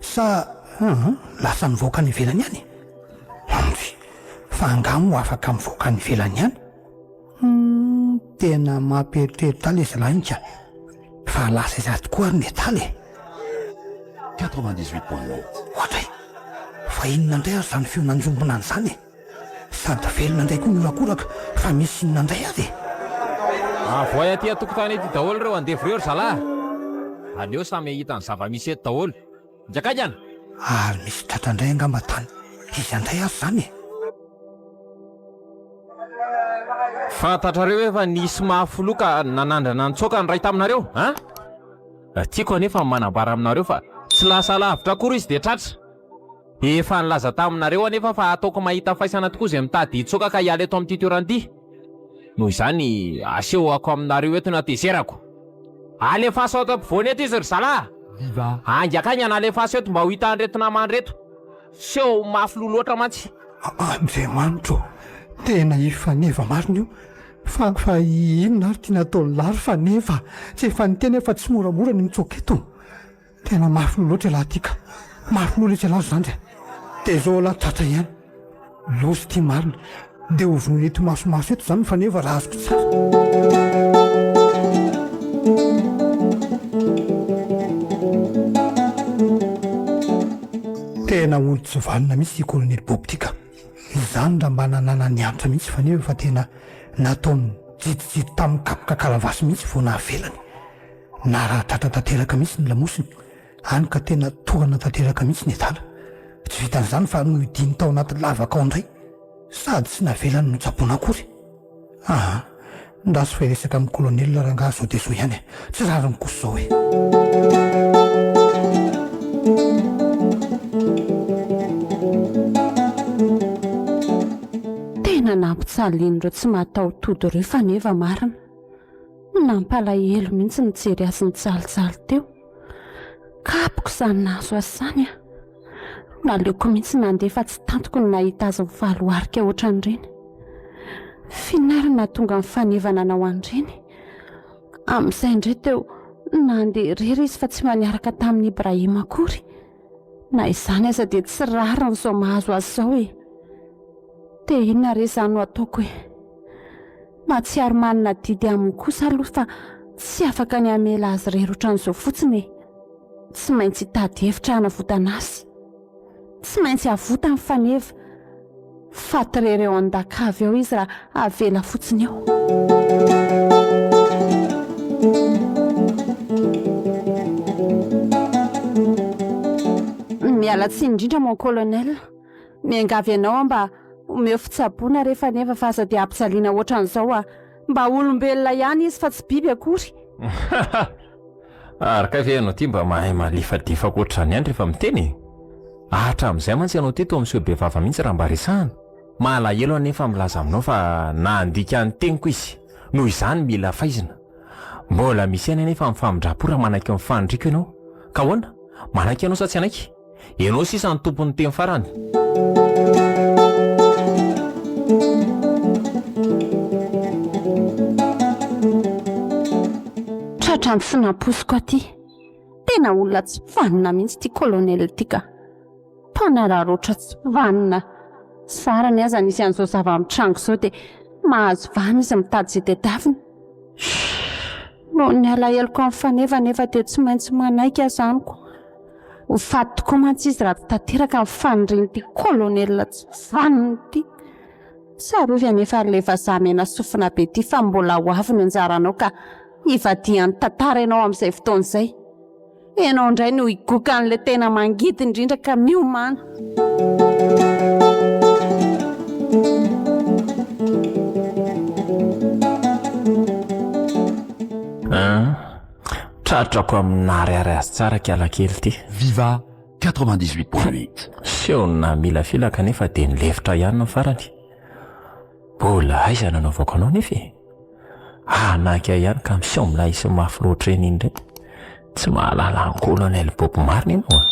Sa hum lasa nivoaka any ivelany any? Ndry, fa angaha moa afaka mivoaka any ivelany ihany? Humm tena mampieritreritra ahy le zalahy ka! Fa lasa iza tokoa ary ny adala e! 98.8. Oadray! Fa inona indray ary izany feo nanjombona an'izany e? Sady velona indray koa ny horakoraka fa misy inona indray ary e? Avoay aty an-tokotany aty daholo ireo andevo ireo ry zalahy a! Aleo samy hahita ny zava-misy eto daholo. Njakaiana! Ary misy tratra indray angamba tany. Iza indray ary izany e? Fantatrareo ve fa nisy mafy loha ka nanandrana nitsoaka ny iray taminareo, an? Tiako anefa ny manambara aminareo fa tsy lasa lavitra akory izy dia tratra. Efa nilaza taminareo anefa fa hataoko mahita faisana tokoa izay mitady hitsoaka ka hiala eto amin'ity toerana ity. Noho izany, asehoko aminareo eto ny hatezerako. Alefaso ato ampovoany eto izy ry zalahy! Haingakaingana alefaso eto mba ho hitan'ireto namany ireto. Seho mafy loha loatra mantsy. Andriamanitra ô! Tena i Faneva marina io! Fa fa inona ary ty nataon'i lahy ry Faneva? Tsy efa niteny aho fa tsy moramora ny mitsoaka eto! Tena mafy loha loatra ialahy ty ka! Mafy loha letsy ialahy ry zandry a! Dia zao ialahy tratra ihany! Loza ity marina! Dia ho vonoina eto imasomaso eto izany Faneva raha azoko tsara! Tena olon-tsy vanona mihitsy ity Colonel Bob ity ka! Izany raha mba nananany antra mihitsy Faneva fa tena nataony jidijidi tamin'ny kapoka kalavasy mihitsy vao navelany! Naratra tanteraka mihitsy ny lamosiny, hany ka tena tohana tanteraka mihitsy ny adala. Tsy vitan'izany fa nohidiany tao anaty lavaka ao indray, sady tsy navelany notsaboina akory. Aa, ndraso fa hiresaka amin'i Colonel rangaha zao dia zao ihany e! Tsy rariny kosa izao e! Tena nampijalian'ireo tsy mahataho-tody ireo Faneva marina. Nampalahelo mihitsy nijery azy nijalijaly teo. Kapoka izany nahazo azy izany an! Naleoko mihitsy nandeha fa tsy tantiko ny nahita azy nivaloarika ohatran'ireny. F'inona ary no nahatonga an'i Faneva nanao an'ireny? Amin'izay indray teo nandeha irery izy fa tsy mba niaraka tamin'i Ibrahim akory. Na izany aza dia tsy rariny izao mahazo azy izao e! Dia inona re izany no ataoko e? Mahatsiaro manana adidy aminy kosa aloha fa tsy afaka ny hamela azy irery ohatran'izao fotsiny e! Tsy maintsy hitady hevitra hanavotana azy. Tsy maintsy avotany Faneva. Faty irery ao an-dakavy ao izy raha avela fotsiny eo. Miala tsiny indrindra mon colonel. Miangavy anao aho mba omeo fitsaboana re Faneva fa aza dia ampijaliana ohatran'izao ah. Mba olombelona ihany izy fa tsy biby akory. Ary kay ve ianao ity mba mahay malefadefaka ohatr'izany ihany rehefa miteny e? Hatramin'izay mantsy ianao ity toa miseho be vava mihitsy raha mba resahana. Malahelo anefa milaza aminao fa nandika ny teniko izy, noho izany mila faizina. Mbola misy ihany anefa ny famindram-po raha manaiky ny faniriako ianao. Ka ahoana? Manaiky ianao sa tsy hanaiky? Ianao sisa no tompon'ny teny farany. Tratran'ny tsy nampoiziko aty. Tena olona tsy vanona mihitsy ity colonel ity ka. Mpanararaotra tsy vanona. Zarany aza nisy an'izao zava-mitranga izao dia mahazo vahana izy mitady izay tadiaviny. Noho ny alaheloko amin'ny faneva anefa dia tsy maintsy manaiky aho izany ko. Ho faty tokoa mantsy izy raha tsy tanteraka ny fanirian'ity colonel tsy vanona ity. Tsarovy anefa ry ilay vazaha mena sofina be ity fa mbola ho avy ny anjaranao ka hivadihan'ny tantara ianao amin'izay fotoana izay. Ianao indray no higoka an'ilay tena mangidy indrindra ka miomàna. An! Tratrako amin'ny naharihary azy tsara kialakely ity. Viva 98.8. Seho namilafila kanefa dia nilefitra ihany ny farany. Mbola aiza nanaovako anao nefa e? Hanaky ahy ihany ka miseho milay sy mafy loatra eny indray. Tsy mahalala an'i Colonel Bob marina ianao a!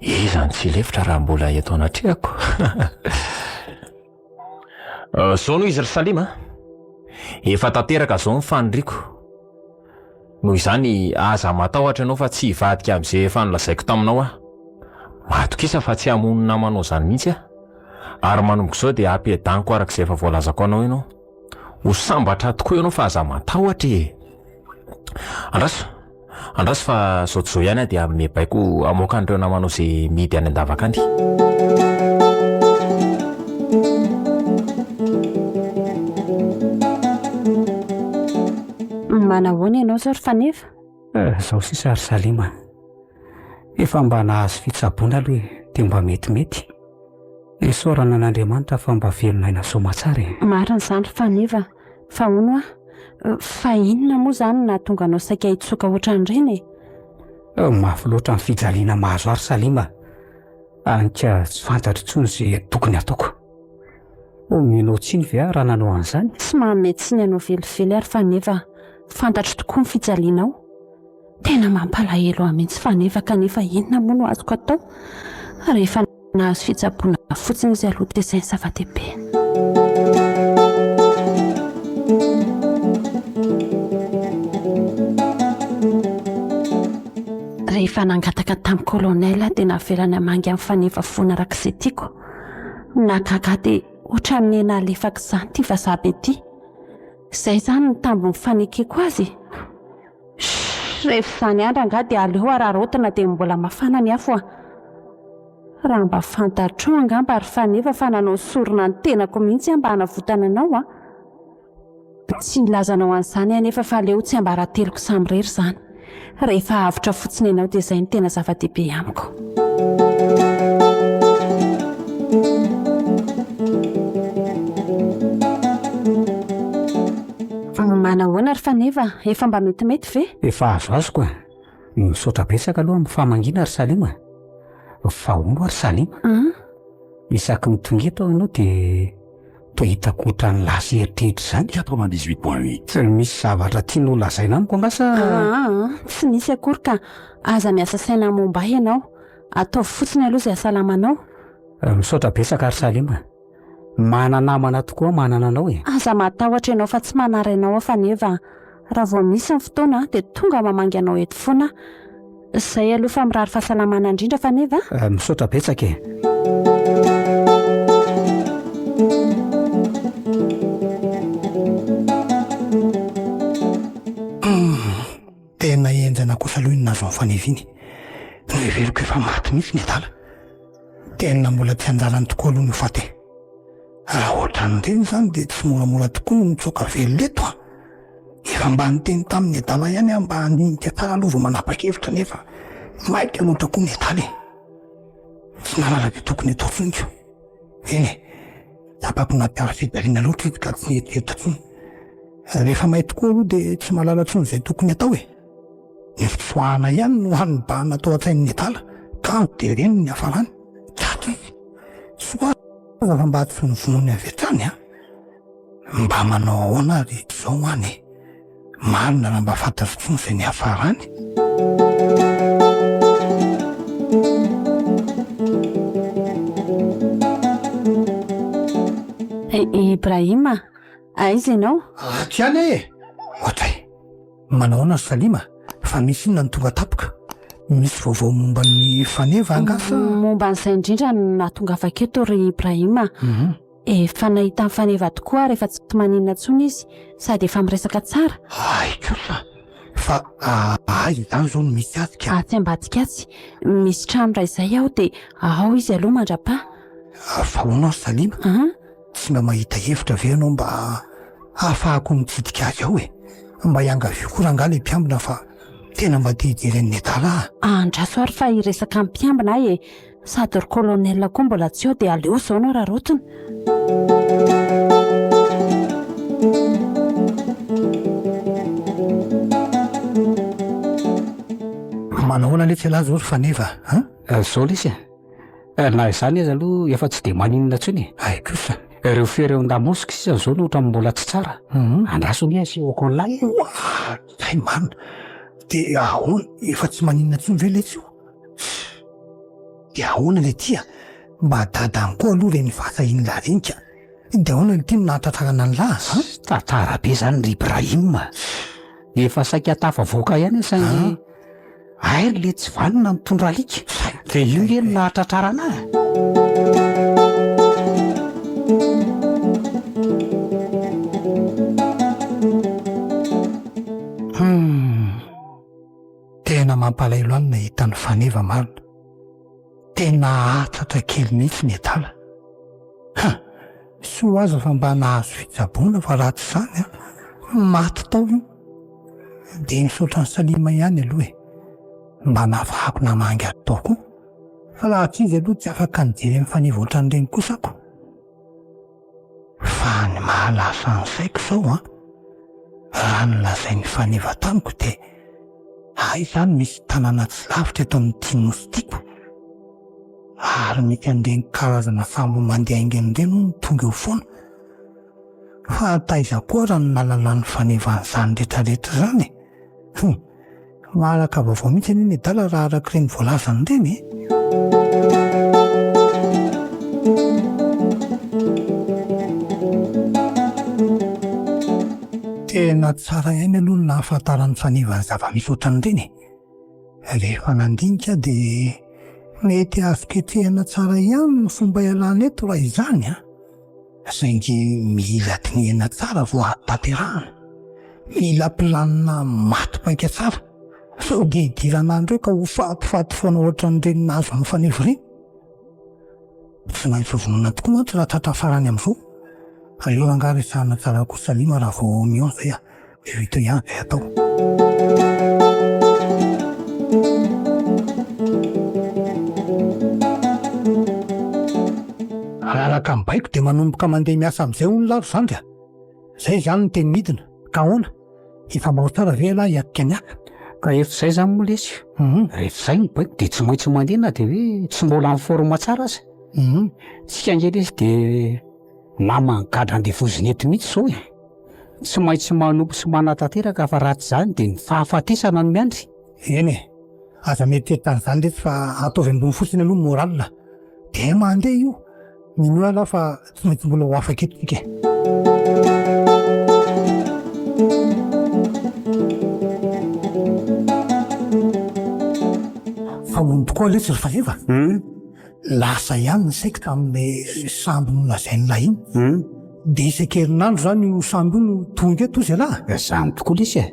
Iza no tsy hilefitra raha mbola eto anatrehako? Zao no izy ry Salim a! Efa tanteraka zao ny faniriako. Noho izany, aza matahotra ianao fa tsy hivadika amin'izay efa nolazaiko taminao aho. Matokisa fa tsy hamono namanao izany mihitsy aho. Ary manomboka izao dia hampiadaniko araka izay efa voalazako anao ianao. Ho sambatra tokoa ianao fa aza matahotra e! Andraso, andraso fa zao tsy zao ihany aho dia hanome baiko hamoaka an'ireo namanao izay mihidy any an-davaka any. Manahoana ianao izao ry Faneva? Izao sisa ry Salima. Efa mba nahazo fitsaboana aloha e, dia mba metimety. Isaorana an'Andriamanitra fa mba velona aina soamatsara e. Marina izany ry Faneva, fa hono hoa, fa inona moa izany no nahatonga anao saika hitsoaka ohatran'ireny e? Mafy loatra ny fijaliana mahazo ahy ry Salima, hany ka tsy fantatro intsony izay tokony hataoko. Omenao tsiny ve aho raha nanao an'izany? Tsy manome tsiny anao velively aho ry Faneva, fantatro tokoa ny fijalianao. Tena mampalahelo ahy mihitsy Faneva kanefa inona moa no azoko atao rehefa nahazo fitsaboana fotsiny izy aloha dia izay ny zava-dehibe. Rehefa nangataka tamin'i Colonel aho dia navelany hamangy an'i Faneva foana araka izay tiako. Nahagaga ahy dia ohatran'ny nalefaka izany ity vazaha be ity. Izay izany ny tambin'ny fanekeko azy e! Shh! Rehefa izany ihany rangahy dia aleo araraotina dia mbola mafana ny afo a! Raha mba fantatrao angamba ry Faneva fa nanao sorona ny tenako mihitsy aho mba hanavotana anao a! Tsy nilazanao an'izany anefa fa aleo tsiambarateloko samirery izany. Rehefa avotra fotsiny ianao dia izay no tena zava-dehibe amiko. Manahoana ry Faneva? Efa mba metimety ve? Efa azoazoko e. Misaotra betsaka aloha amin'ny famangiana ry Salima e. Fa hono hoa ry Salima, isaky ny tonga eto aho ianao dia toa hitako ohatran'ny lasa eritreritra izany. 98.8. Tsy misy zavatra tianao lazaina amiko angaha sa? Aa, tsy misy akory ka. Aza miasa saina momba ahy ianao. Ataovy fotsiny aloha izay hahasalamanao. Misaotra betsaka ry Salima. Mana-namana tokoa manana anao e. Aza matahotra ianao fa tsy manary anao aho Faneva a. Raha vao misy ny fotoana dia tonga mamangy anao eto foana aho. Izay aloha fa mirary fahasalamana indrindra Faneva a. Misaotra betsaka e. Tena henjana kosa aloha iny nahazo an'i Faneva iny. Noheveriko efa maty mihitsy ny adala. Tena mbola tsy anjarany tokoa aloha ny ho faty e. Raha ohatran'ireny izany dia tsy moramora tokoa no mitsoaka velona eto an! Efa mba niteny tamin'ny adala ihany aho mba handinika tsara aloha vao manapa-kevitra nefa maika loatra koa ny adala e! Tsy nahalala izay tokony hatao intsony ko! Eny e! Tsapako nampiaro fijaliana loatra izy ka tsy nieritreritra intsony. Rehefa may tokoa aloha dia tsy mahalala intsony izay tokony hatao e! Ny fitsoahana ihany no hany nibahana tao an-tsain'ny adala, kanjo dia ireny no niafarany. Tratra izy. Soa aza fa mba tsy novonoiny avy hatrany an! Mba manao ahoana ary izao any e? Marina raha mba fantatro intsony izay niafarany. Ibrahim a! Aiza ianao? Ato ihany aho e! Ohatray! Manahoana ry Salima fa misy inona no tonga tampoka? Misy vaovao momba ny faneva angaha sa? Momba an'izay indrindra no nahatongavako eto ry Ibrahim a! Efa nahita ny faneva tokoa ary efa tsy maninona intsony izy sady efa miresaka tsara. Hay kosa! Fa aiza izany izao no misy azy ka? Atsy ambadika atsy, misy trano iray izay aho dia ao izy aloha mandra-paha. Fa hono aho Salima, Tsy mba mahita hevitra ve ianao mba hahafahako mitsidika azy ao e? Mba iangavio koa rangahy ilay mpiambina fa tena mba te hijery an'i Nedala aho. Andraso ary fa hiresaka amin'ny mpiambina aho e! Sady ry colonel koa mbola tsy ao dia aleo izao no araraotina. Manahoana letsy ialahy zao ry Faneva a? Zao lesy e! Na izany aza aloha efa tsy dia maninona intsony e. Hay kosa. Ireo fery eo an-damosiko sisa izao no ohatran'ny mbola tsy tsara. Andraso anie asehoko an'ilay e. Oa! Hay marina. Dia ahoana? Efa tsy maninona intsony ve letsy io? Dia ahoana ilay ity a? Mba dadany koa aloha ireny fahasahian'lah ireny ka. Dia ahoana ilay ity no nahatratrarana an'lah a? Tantara be izany ry Ibrahim a. Efa saika tafavoaka ihany aho saingy Hay ry le tsy vanona mitondra alika. Dia io nge no nahatratrarana ahy. Hum. Tena mampalahelo ahy ny nahita an'i Faneva marina. Tena hahatratra kely mihitsy ny adala. Ha! Soa aza fa mba nahazo fitsaboana fa raha tsy izany an, maty tao io. Dia misaotra an'i Salima ihany aloha e. Mba nahafahako namangy azy tao koa. Fa raha tsy izy aloha tsy afaka nijery an'i Faneva ohatran'ireny kosa ako. Fa ny mahalasa ny saiko izao an, raha ny lazain'i Faneva tamiko dia hay izany misy tanàna tsy lavitra eto amin'ity nosy ity ko. Ary mety an'ireny karazana sambo mandeha haingana ireny hono tonga eo foana. Fa taiza koa raha no nahalalan'i Faneva an'izany rehetra rehetra izany e? Hum! Maharaka vaovao mihitsy anie ny adala raha araka ireny voalazany ireny e! Tena tsara ihany aloha ny nahafantaran'i Faneva ny zava-misy ohatran'ireny e! Rehefa nandinika aho dia mety azo ketrehina tsara ihany ny fomba ialana eto raha izany an! Saingy mila dinihina tsara vao azo tanterahana. Mila planina maty paika tsara. Sao dia hidirana any indray ka ho fatifaty foana ohatran'ireny nahazo an'i Faneva ireny. Tsy maintsy ho vonoina tokoa mantsy raha tratra farany amin'izao. Aleo angaha resahana tsara koa Salima raha vao mihaona zay a! Dia vita ihany izay atao. Raha araka ny baiko dia manomboka mandeha miasa amin'izay hono lah ry zandry a! Zay izany no teny midina. Ka ahoana? Efa mba ho tsara ve ialahy hiatrika ny asa? Ka efa izay izany moa lesy. Rehefa izay ny baiko dia tsy maintsy mandeha na dia hoe tsy mbola en forme tsara aza. Tsika ange lesy dia naman'ny gadra andevozina eto mihitsy izao e. Tsy maintsy manompo sy manatanteraka fa raha tsy izany dia ny fahafatesana no miandry. Eny e! Aza mieritreritra an'izany letsy fa ataovy ambony fotsiny aloha ny moral dia mandeha io! Minoa ialahy fa tsy maintsy mbola ho afaka eto tsika e! Fa hono tokoa letsy ry Faneva? Lasa ihany ny saiko tamin'ilay sambo nolazain'ilay iny. Dia isan-kerinandro izany io sambo io no tonga eto hozy ialahy? Izany tokoa lesy e!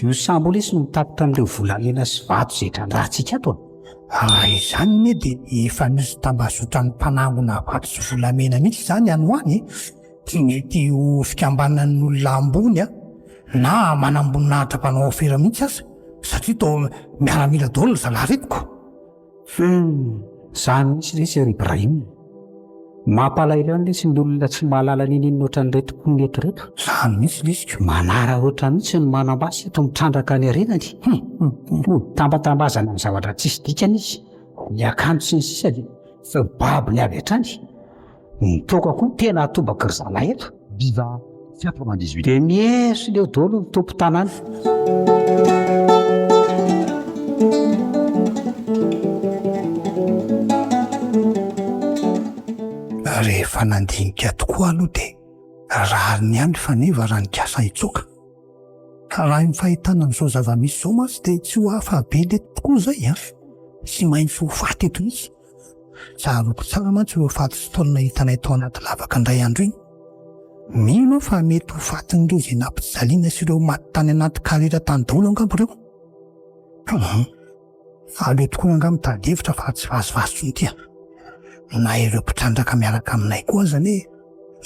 Io sambo io lesy no mitatitra an'ireo volamena sy vato izay trandrahantsika ato e! Raha izany anie dia efa misy tambazotran'ny mpanangona vato sy volamena mihitsy izany any ho any e! Tsy mety ho fikambanan'ny olona ambony na manamboninahitra mpanao afera mihitsy aza satria toa miaramila daholo ry zalahy ireto ko! Humm! Zany mihitsy lesy ry Ibrahim. Mampalahelo ihany lesy ny olona tsy mahalala n'inon'inona ohatran'ireto mponina eto ireto. Zany mihitsy lesy ko. Manararaotra mihitsy ny manam-basy eto mitrandraka ny harenany. Hum! Mody tambatambazana amin'ny zavatra tsisy dikany izy. Ny akanjo sy ny sisa dia efa babony avy hatrany. Ny toaka koa tena atobaky ry zalahy eto. Viva 98. Dia miesona eo daholo ny tompon-tanàna. Rehefa nandinika tokoa aloha dia rariny ihany Faneva raha nikasa hitsoaka. Raha ny fahitana an'izao zava-misy izao mantsy dia tsy ho afa-be eto tokoa izay an! Tsy maintsy ho faty eto mihitsy. Tsaroako tsara mantsy ireo faty sy taolana hitanay tao anaty lavaka indray andro iny. Mino aho fa mety ho fatin'ireo izay nampijaliana sy ireo maty tany anaty karera tany daholo angamba ireo. Hum, aleo tokoa angaha mitady hevitra fa tsy vazivazy intsony ity a. Na ireo mpitrandraka miaraka aminay koa aza anie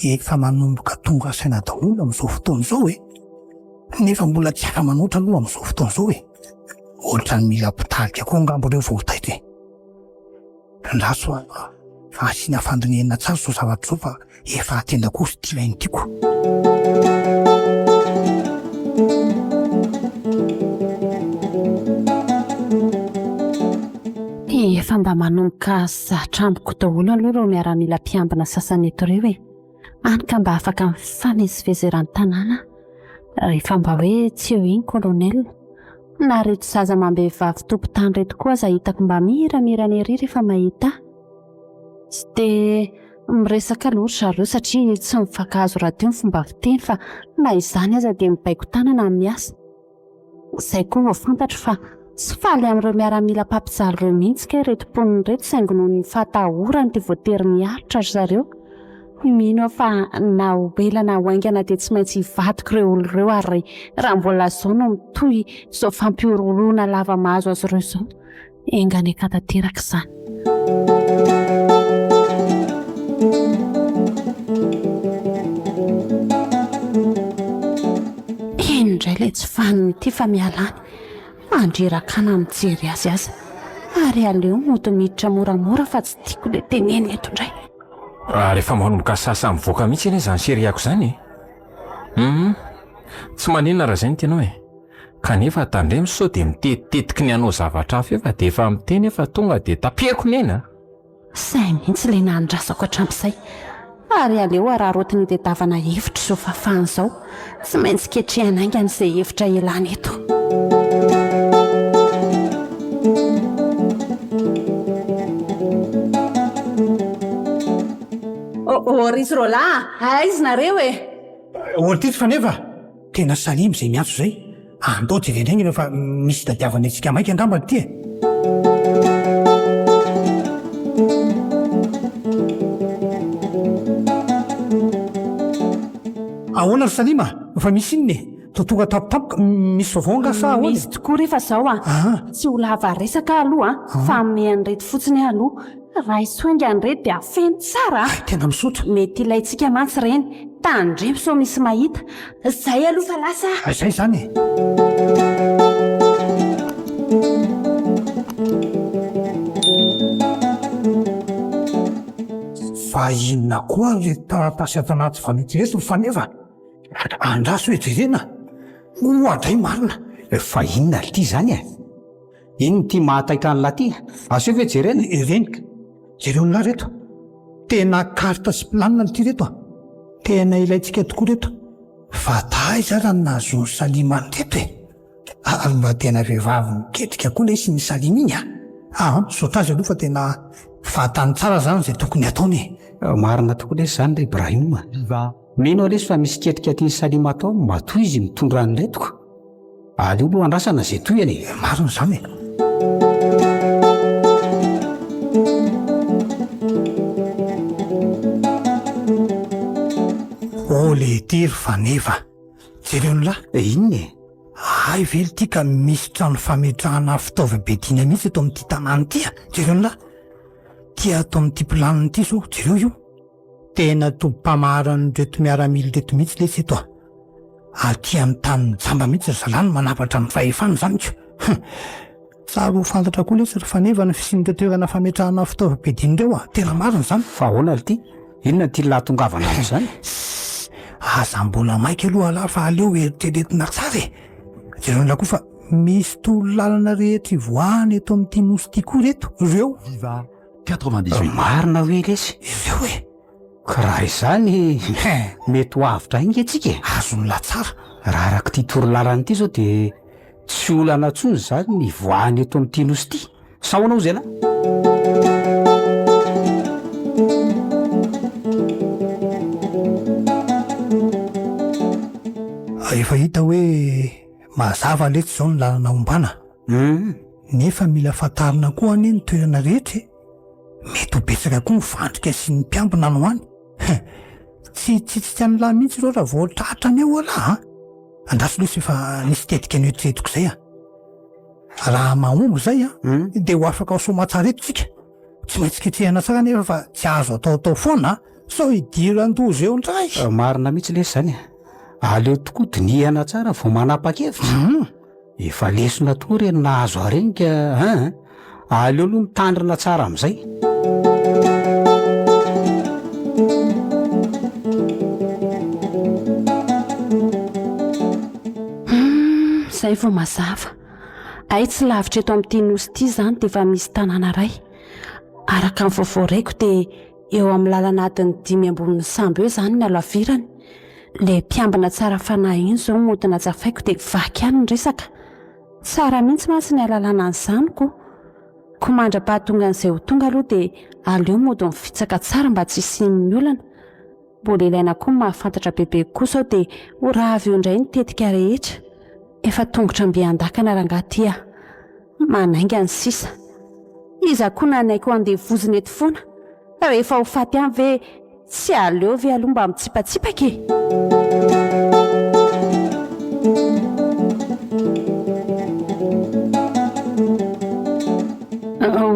efa manomboka tonga saina daholo amin'izao fotoana izao e. Nefa mbola tsy afa-manoatra aloha amin'izao fotoana izao e. Ohatran'ny mila mpitarika koa angamba ireo vao ho taitra e. Andraso fa asiana fandinihana tsara izao zavatra izao fa efa atenda koa sy tiana iny tiako. Efa mba manomboka zatra amiko daholo aloha ireo miaramila mpiambina sasany eto ireo e. Any ka mba afaka mifamezivezy eran'ny tanàna rehefa mba hoe tsy eo iny colonel. Na reto zaza amam-behivavy tompon-tany reto koa aza hitako mba miramirana ery rehefa mahita ahy. Tsy dia miresaka aloha ry zareo satria tsy mifankahazo rahateo ny fomba fiteny fa na izany aza dia mibaiko tanana ny miasa. Izay koa vao fantatro fa tsy faly amin'ireo miaramila mpampijaly ireo mihitsy kay ireto mponina ireto saingy noho ny fahatahorany dia voatery miaritra ry zareo. Mino aho fa na ho ela na ho haingana dia tsy maintsy hivadika ireo olona ireo ary raha mbola izao no mitohy izao fampihorohoroana lava mahazo azy ireo izao, enga anie ka tanteraka izany. Eny indray ilay tsy vanona ity fa miala any. Mandreraka ana mijery azy aza. Ary aleo mody miditra moramora fa tsy tiako ilay teneniny eto indray. Ary efa manomboka sasa mivoaka mihitsy anie izany chérie-ako izany e! Hum, tsy maninona raha izay no tianao e! Kanefa tandremo sao dia mitetitetiky ny hanao zavatra hafa eo fa dia efa miteny aho fa tonga dia tapehiko ny aina a! Izay mihitsy ilay nandrasako hatramin'izay. Ary aleo araraotina hitadiavana hevitra izao fahafahana izao. Tsy maintsy ketrehina haingana izay hevitra ialana eto. Oh, ry Rola, aiza nareo e? Ortity Faneva, tena Salim izay miantso izay. Andao jerena haingana fa misy tadiavana antsika maika angamba ity e. Ahoana ry Salim a? Fa misy inona e? Toa tonga tampotampoka, misy vaovao angaha sa ahoana e? Misy tokoa re fa zao a! Tsy ho lava resaka aho aloha a, fa hanome an'ireto fotsiny aho aloha. Raiso haingana ireto dia afeno tsara a! Tena misaotra. Mety ilaintsika mantsy ireny. Tandremo sao misy mahita. Zay aloha fa lasa ah. Zay zany e. Fa inona koa ary ireto taratasy ato anaty valopy ireto ry Faneva? Andraso hoe jerena. Oadray marina. Fa inona ary ity izany e? Inona ity mahataitra an'lah ity? Asio ve jerena? Ireny ka. Jereo an'lah reto. Tena carte sy planina ity reto a. Tena ilaintsika tokoa reto. Fa taiza ary no nahazoan'i Salima an'ireto e? Ary mba tena vehivavy miketrika koa lesy iny Salima iny a. Aa, misaotra azy aloha fa tena fantany tsara zany izay tokony hataony e. Marina tokoa lesy izany ry Ibrahim a. Mino aho lesy fa misy ketrika tian'i Salima atao matoa izy mitondra an'ireto ka. Aleo aloha andrasana izay tohiny e. Marina izany e. Oh lehitia ry Faneva. Jereo ny lahy. Inona e? Hay ve ity ka misy trano fametrahana fitaovam-piadiana mihitsy eto amin'ity tanàna ity a. Jereo ny lahy. Ity ato amin'ity planina ity izao, jereo io. Tena tobim-pamaharan'ireto miaramila ireto mihitsy lesy eto a! Aty amin'ny tanin'ny jamba mihitsy ry zalahy no manapatra ny fahefana izany ko! Hum! Tsara ho fantatra koa lesy ry Faneva ny fisian'ireo toerana fametrahana fitaovam-piadiana ireo a! Tena marina izany! Fa ahoana ry ty? Inona ty lahatongavana amin'izany? Sss! Aza mbola maika aloha lahy fa aleo eritreretina tsara e! Jereo indray koa fa misy torolalana rehetra ivoahana eto amin'ity nosy ity koa ireto, ireo! Viva 98. Marina hoe lesy? Ireo e! Ka raha izany, mety ho avotra ainga tsika e! Azon'ny lahy tsara. Raha araka ity torolalana ity izao dia tsy olana intsony izany ny hivoahana eto amin'ity nosy ity. Sa ahoana hozy ialahy? Efa hita hoe mazava letsy izao ny lalana ombana. Nefa mila fantarina koa anie ny toerana rehetra e! Mety ho betsaka koa ny fandrika sy ny mpiambina any ho any. Hein! Tsy hitsitsika an'lah mihitsy ireo raha vao tratrany eo elah a! Andraso lesy efa nisy tetika noeritreretiko izay a! Raha mahomby izay a, dia ho afaka ao soamatsara eto tsika. Tsy maintsy ketrehana tsara anefa fa tsy azo ataotao foana a! Sao hidiran-doza eo indray! Marina mihitsy lesy izany e! Aleo tokoa dinihana tsara vao manapa-kevitra. Efa lesona tokoa ireny nahazo ahy ireny ka ein! Aleo aloha mitandrina tsara amin'izay. Humm, izay vao mazava. Hay tsy lavitra eto amin'ity nosy ity izany dia efa misy tanàna iray. Araka ny vaovao raiko dia eo amin'ny lalana adiny dimy ambonin'ny sambo eo izany ny halavirany. Ilay mpiambina tsara fanahy iny izao mody natsafaiko dia vaky ihany ny resaka. Tsara mihitsy mantsy ny hahalalana an'izany ko. Koa mandra-pahatongan'izay ho tonga aloha dia aleo mody mifitsaka tsara mba tsy hisian'ny olana. Mbola ilaina koa ny mahafantatra bebe kokoa sao dia ho rava eo indray ny tetika rehetra. Efa tongotra mby an-dakana rangahy ty a! Manainga ny sisa. Iza koa nanaiky ho andevozina eto foana? Rehefa ho faty any ve tsy aleo ve aloha mba mitsipatsipaka e?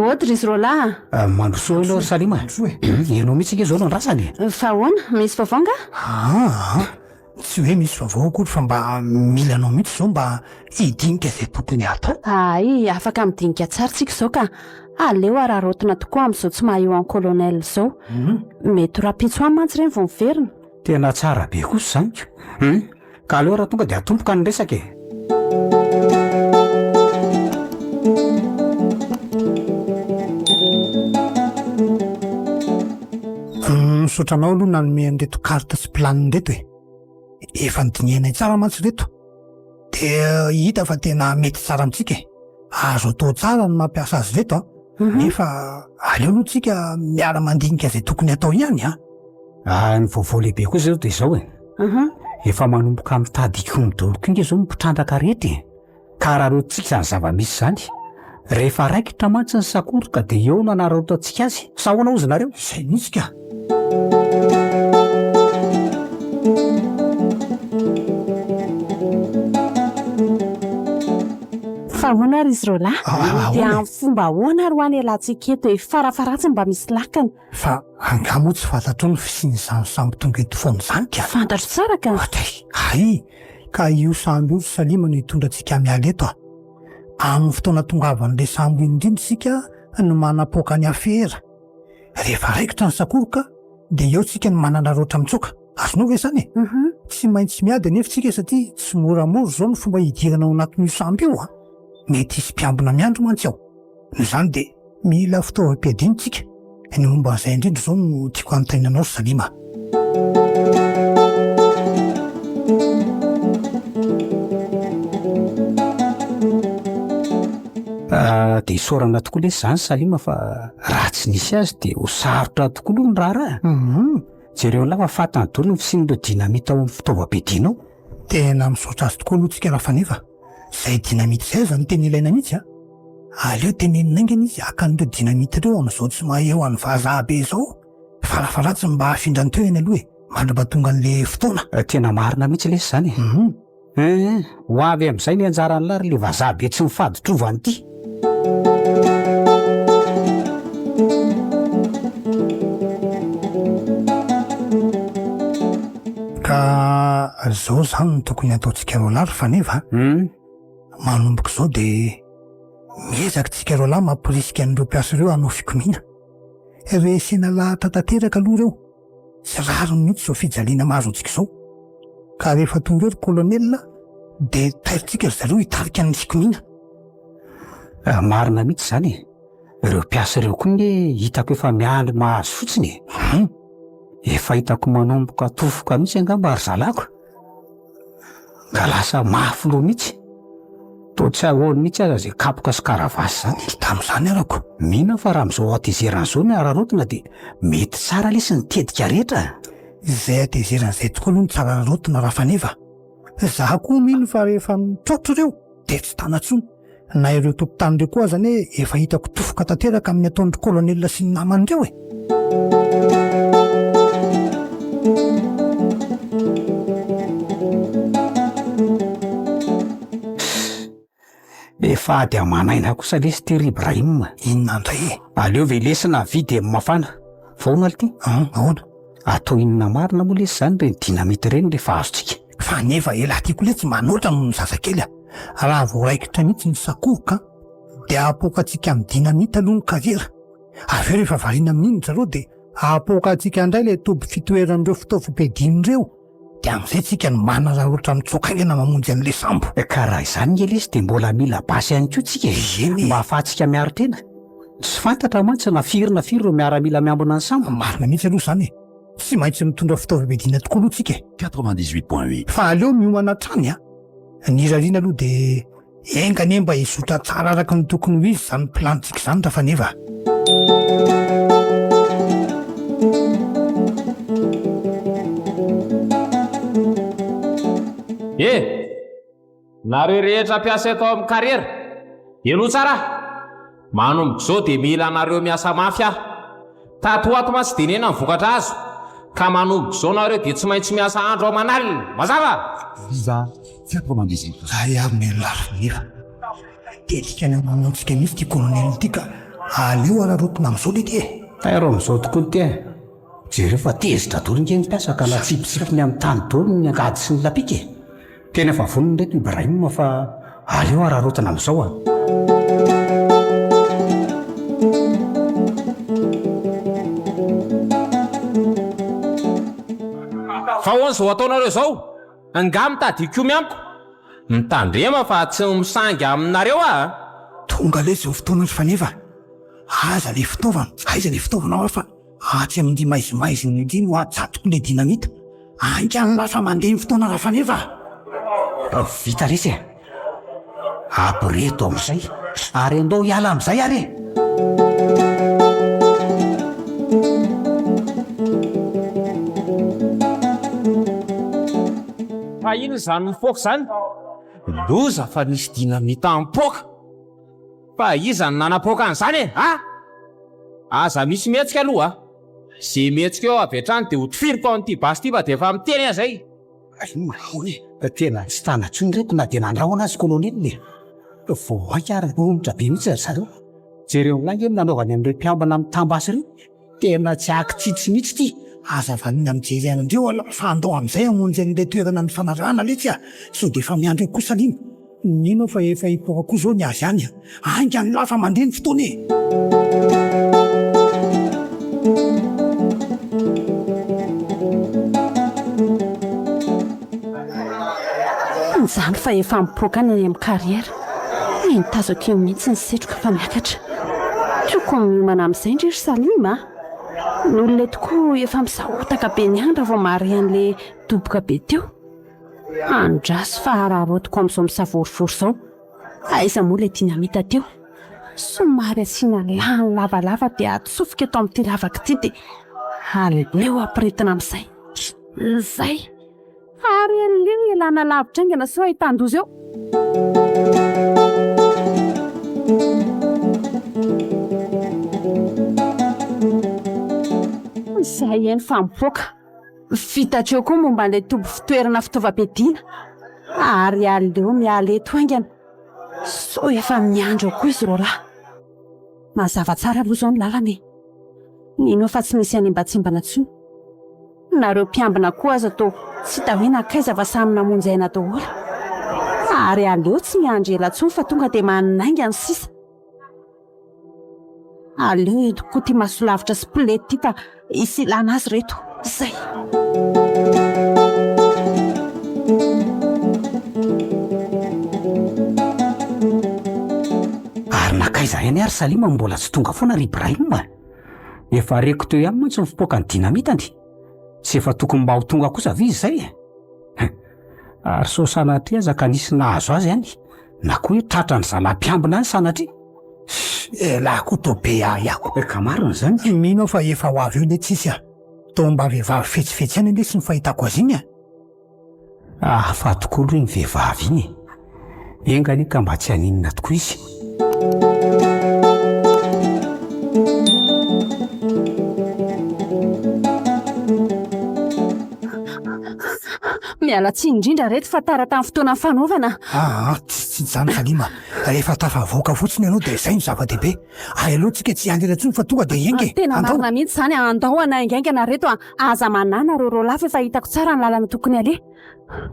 Ody ry zrolahy a! Mandrosoa aloha ry Salima a! Ianao mihitsy ange izao no andrasana e! Fa ahoana? Misy vaovao angaha? Aa! Tsy hoe misy vaovao akory fa mba mila anao mihitsy izao mba hidinika izay tokony hatao. Hay, afaka midinika tsara tsika izao ka. Aleo araraotina tokoa amin'izao tsy maha eo an'i Colonel izao. Mety ho rahampitso any mantsy ireny vao miverina. Tena tsara be kosa izany ko. Hum, ka aleo raha tonga dia atomboka ny resaka e. Misaotra anao aloha nanome an'ireto carte sy planning ireto e. Efa nodinihanay tsara mantsy ireto dia hita fa tena mety tsara amintsika e. Azo atao tsara ny mampiasa azy ireto an. Mhm. Nefa aleo aloha tsika miara-mandinika izay tokony atao ihany an. Ah, ny vaovao lehibe koa izao dia izao e. Mhm. Efa manomboka mitady hikomy daholo koa nge izao ny mpitrandraka rehetra e. Ka araraotintsika izany zava-misy izany. Rehefa raikitra mantsy ny sakoroka dia eo no anararaotantsika azy. Sa ahoana hozy nareo? Izay mihitsy ka. Fa ahoana ary izy roalahy? Ah, Dia ahoana e? amin'ny fomba ahoana ary ho any ialatsika eto e? Farafaharatsiny mba misy lakana. Fa angaha moa tsy fantatrao ny fisian'izany sambo tonga eto foana izany ka? Fantatro tsara ka. Ohatray, hay! Ka io sambo io ry Salima no hitondra antsika miala eto a! Amin'ny fotoana tongavan'ilay sambo iny indrindra isika no manapoaka ny afera. Rehefa raikitra ny sakoroka dia eo tsika no mananaraotra mitsoaka. Azonao ve izany e? Tsy maintsy miady anefa tsika satria tsy moramora izao ny fomba hidirana ao anatin'io sambo io a! Mety hisy mpiambina miandry mantsy ao. Noho izany dia mila fitaovam-piadiana tsika. Ny momba an'izay indrindra izao no tiako hanontaniana anao ry Salima a! Dia isaorana tokoa lesy izany Salima fa raha tsy nisy azy dia ho sarotra tokoa aloha ny raharaha. Jereo lahy fa fantany daholo ny fisian'ireo dynamite ao amin'ny fitaovam-piadiana ao. Tena misaotra azy tokoa aloha tsika Rafaneva. Izay dynamite izay aza no tena ilaina mihitsy a! Aleo tenenina haingana izy haka an'ireo dynamite ireo amin'izao tsy maha eo an'i vazaha be izao. Farafaharatsiny mba hafindra ny toerany aloha e, mandra-pahatonga an'ilay fotoana. Tena marina mihitsy lesy izany e. Hum, ho avy amin'izay ny anjaran'lah ry le vazaha be tsy mifaditrovana ity. Ka zao zany no tokony ataontsika roalahy ry Faneva a. Manomboka izao dia miezaka tsika roalahy mamporisika an'ireo mpiasa ireo hanao fikomiana. Resena lahatra tanteraka aloha ireo. Tsy rariny mihitsy izao fijaliana mahazo antsika izao. Ka rehefa tonga eo ry colonel dia tairintsika ry zareo hitarika ny fikomiana. Ah, marina mihitsy izany e. Ireo mpiasa ireo koa nge hitako efa miandry mahazo fotsiny e. Hum. Efa hitako manomboka tofoka mihitsy angamba ry zalako. Ka lasa mafy loha mihitsy. Toa tsy ahoany mihitsy aza izay kapoka sy karavasy izany. Tsy tamin'izany arako. Mino aho fa raha amin'izao hatezerana izao ny araraotina dia mety tsara lesy ny tetika rehetra. Izay hatezerana izay tokoa aloha no tsara araraotina Rafaneva. Izaho koa mino fa rehefa mitroatra ireo dia tsy tana intsony. Na ireo tompon-tany ireo koa aza anie efa hitako tofoka tanteraka amin'ny ataon-dry colonel sy ny namany ireo e! Efa ady aman'aina kosa lesy ty ry Ibrahim. Inona indray e? Aleo ve lesy na vy dia mafana. Fa ahoana lty? An, ahoana? Atao inona marina moa lesy zany ireny dynamite ireny rehefa azontsika? Fa nefa elah tiako letsy manoatra noho ny zazakely a! Raha vao raikitra mihitsy ny sakoroka dia apoakantsika amin'ny dynamite aloha ny kariera. Avy eo rehefa variana amin'iny ry zareo dia apoakantsika indray ilay toby fitoeran'ireo fitaovam-piadiana ireo dia amin'izay tsika no manararaotra mitsoaka haingana mamonjy an'ilay sambo. Ka raha izany nge lesy dia mbola mila basy ihany koa tsika e! Eny e! Mba ahafahantsika miaro tena. Tsy fantatra mantsy na firy na firy ireo miaramila miambina ny sambo. Marina mihitsy aloha izany e! Tsy maintsy mitondra fitaovam-piadiana tokoa aloha tsika e! 98.8. Fa aleo miomana hatrany a! Ny irariana aloha dia enga anie mba hizotra tsara araka ny tokony ho izy izany plan-tsika izany Rafaneva a! E! Nareo rehetra mpiasa eto amin'ny carrière, henoy tsara ahy! Manomboka izao dia mila anareo miasa mafy aho. Tato ho ato mantsy dia nihena ny vokatra azo, ka manomboka izao nareo dia tsy maintsy miasa andro aman'alina. Mazava? Viva 98. Zay ary ny lafiny nefa tetika ny hamonoantsika mihitsy ity colonel ity ka aleo araraotina amin'izao lety e! Tairo amin'izao tokoa ity e! Jereo fa tezitra daholo nge ny mpiasa ka natsipitsipiny amin'ny tany daholo ny angady sy ny lapika e! Tena efa vonona ireto Ibrahim fa aleo araraotina amin'izao a! Fa ahoana izao ataonareo izao? Angaha mitady hikomy amiko? Mitandrema fa tsy misangy aminareo aho a! Tonga lesy izao fotoana ry Faneva a! Aza le fitaovana, aiza le fitaovana hoa fa atsy amin'ity maizimaizina ity no atsatoko le dynamite. Haingana lasa mandeha ny fotoana Rafaneva a! Vita resy e! Aporeto amin'izay ary andao hiala amin'izay ary e! Fa inona izany mipoaka izany? Loza fa nisy dynamite nipoaka! Fa iza no nanapoaka an'izany e? A! Aza misy mihetsika aloha a! Ze mihetsika eo avy hatrany dia ho tifiriko ao an'ity basy ity fa dia efa miteny aho zay! Inona ahoana e? Tena tsy tana intsony ireto na dia nandrahona aza i Colonel e! Vao mainka ary romotra be mihitsy ry zareo. Jereo amin'ilay ange ny nanaovany an'ireo mpiambina mitam-basy ireo. Tena tsy ankitsitsy mihitsy ity. Aza vanona mijery an'ireo aloha fa andao amin'izay hamonjy an'ilay toerana nifanarahana letsy a! Sao dia efa miandry eo koa Salima. Mino aho fa efa hipoaka koa izao ny azy any a! Haingana lahy fa mandeha ny fotoana e! Mijaly fa efa mipoaka any any amin'ny carrière. Nentazako eo mihitsy ny setroka fa miakatra. Tokony miomana amin'izay ndry ry Salim a! Ny olona eto koa efa misahotaka be ny andro vao mahare an'ilay doboka be teo. Andraso fa araraotiko amin'izao misavorovoro izao. Aiza moa ilay dynamite teo? Somary asiana lany lavalava dia atsofoka eto amin'ity lavaka ity dia aleo ampiretina amin'izay. Izay! Ary aleo ialana lavitra haingana sao ahitan-doza eo. Izay eny fa mipoaka. Vita hatreo koa momba an'ilay toby fitoerana fitaovam-piadiana. Ary aleo miala eto haingana sao efa miandry eo koa izy roalahy. Mazava tsara aloha izao ny lalana e. Mino aho fa tsy misy hanembantsembana intsony. Nareo mpiambina koa aza toa tsy hita hoe nankaiza fa samy namonjy aina daholo. Ary aleo tsy miandry ela intsony fa tonga dia manainga ny sisa. Aleo entiko koa ity masolavitra sy pilety ity fa hisy ilana azy ireto. Izay. Ary nankaiza ihany ary Salima mbola tsy tonga foana ry Ibrahim a? Efa reko teo ihany mantsy ny fipoakan'ny dinamitany. Tsy efa tokony mba ho tonga kosa ve izy izay e? Ary sao sanatria aza ka nisy nahazo azy any, na koa hoe tratran'ny zalahy mpiambina any sanatria. Elah koa toa be ahiahy. Ka marina izany. Mino aho fa efa ho avy eo letsy izy a. Toa mba vehivavy fetsifetsy ihany anie sy ny fahitako azy iny a. Hafa tokoa aloha iny vehivavy iny e. Enga anie ka mba tsy haninona tokoa izy. Miala tsiny indrindra reto fa tara tamin'ny fotoana nifanaovana. Aa, tsy izany Salima. Rehefa tafavoaka fotsiny ianao dia izay no zava-dehibe. Ary aleo tsika tsy hiandry ela intsony fa tonga dia hiainga e. Tena marina mihitsy izany, andao hanaingaingana reto a. Aza manahy nareo roalahy fa efa hitako tsara ny lalana tokony aleha.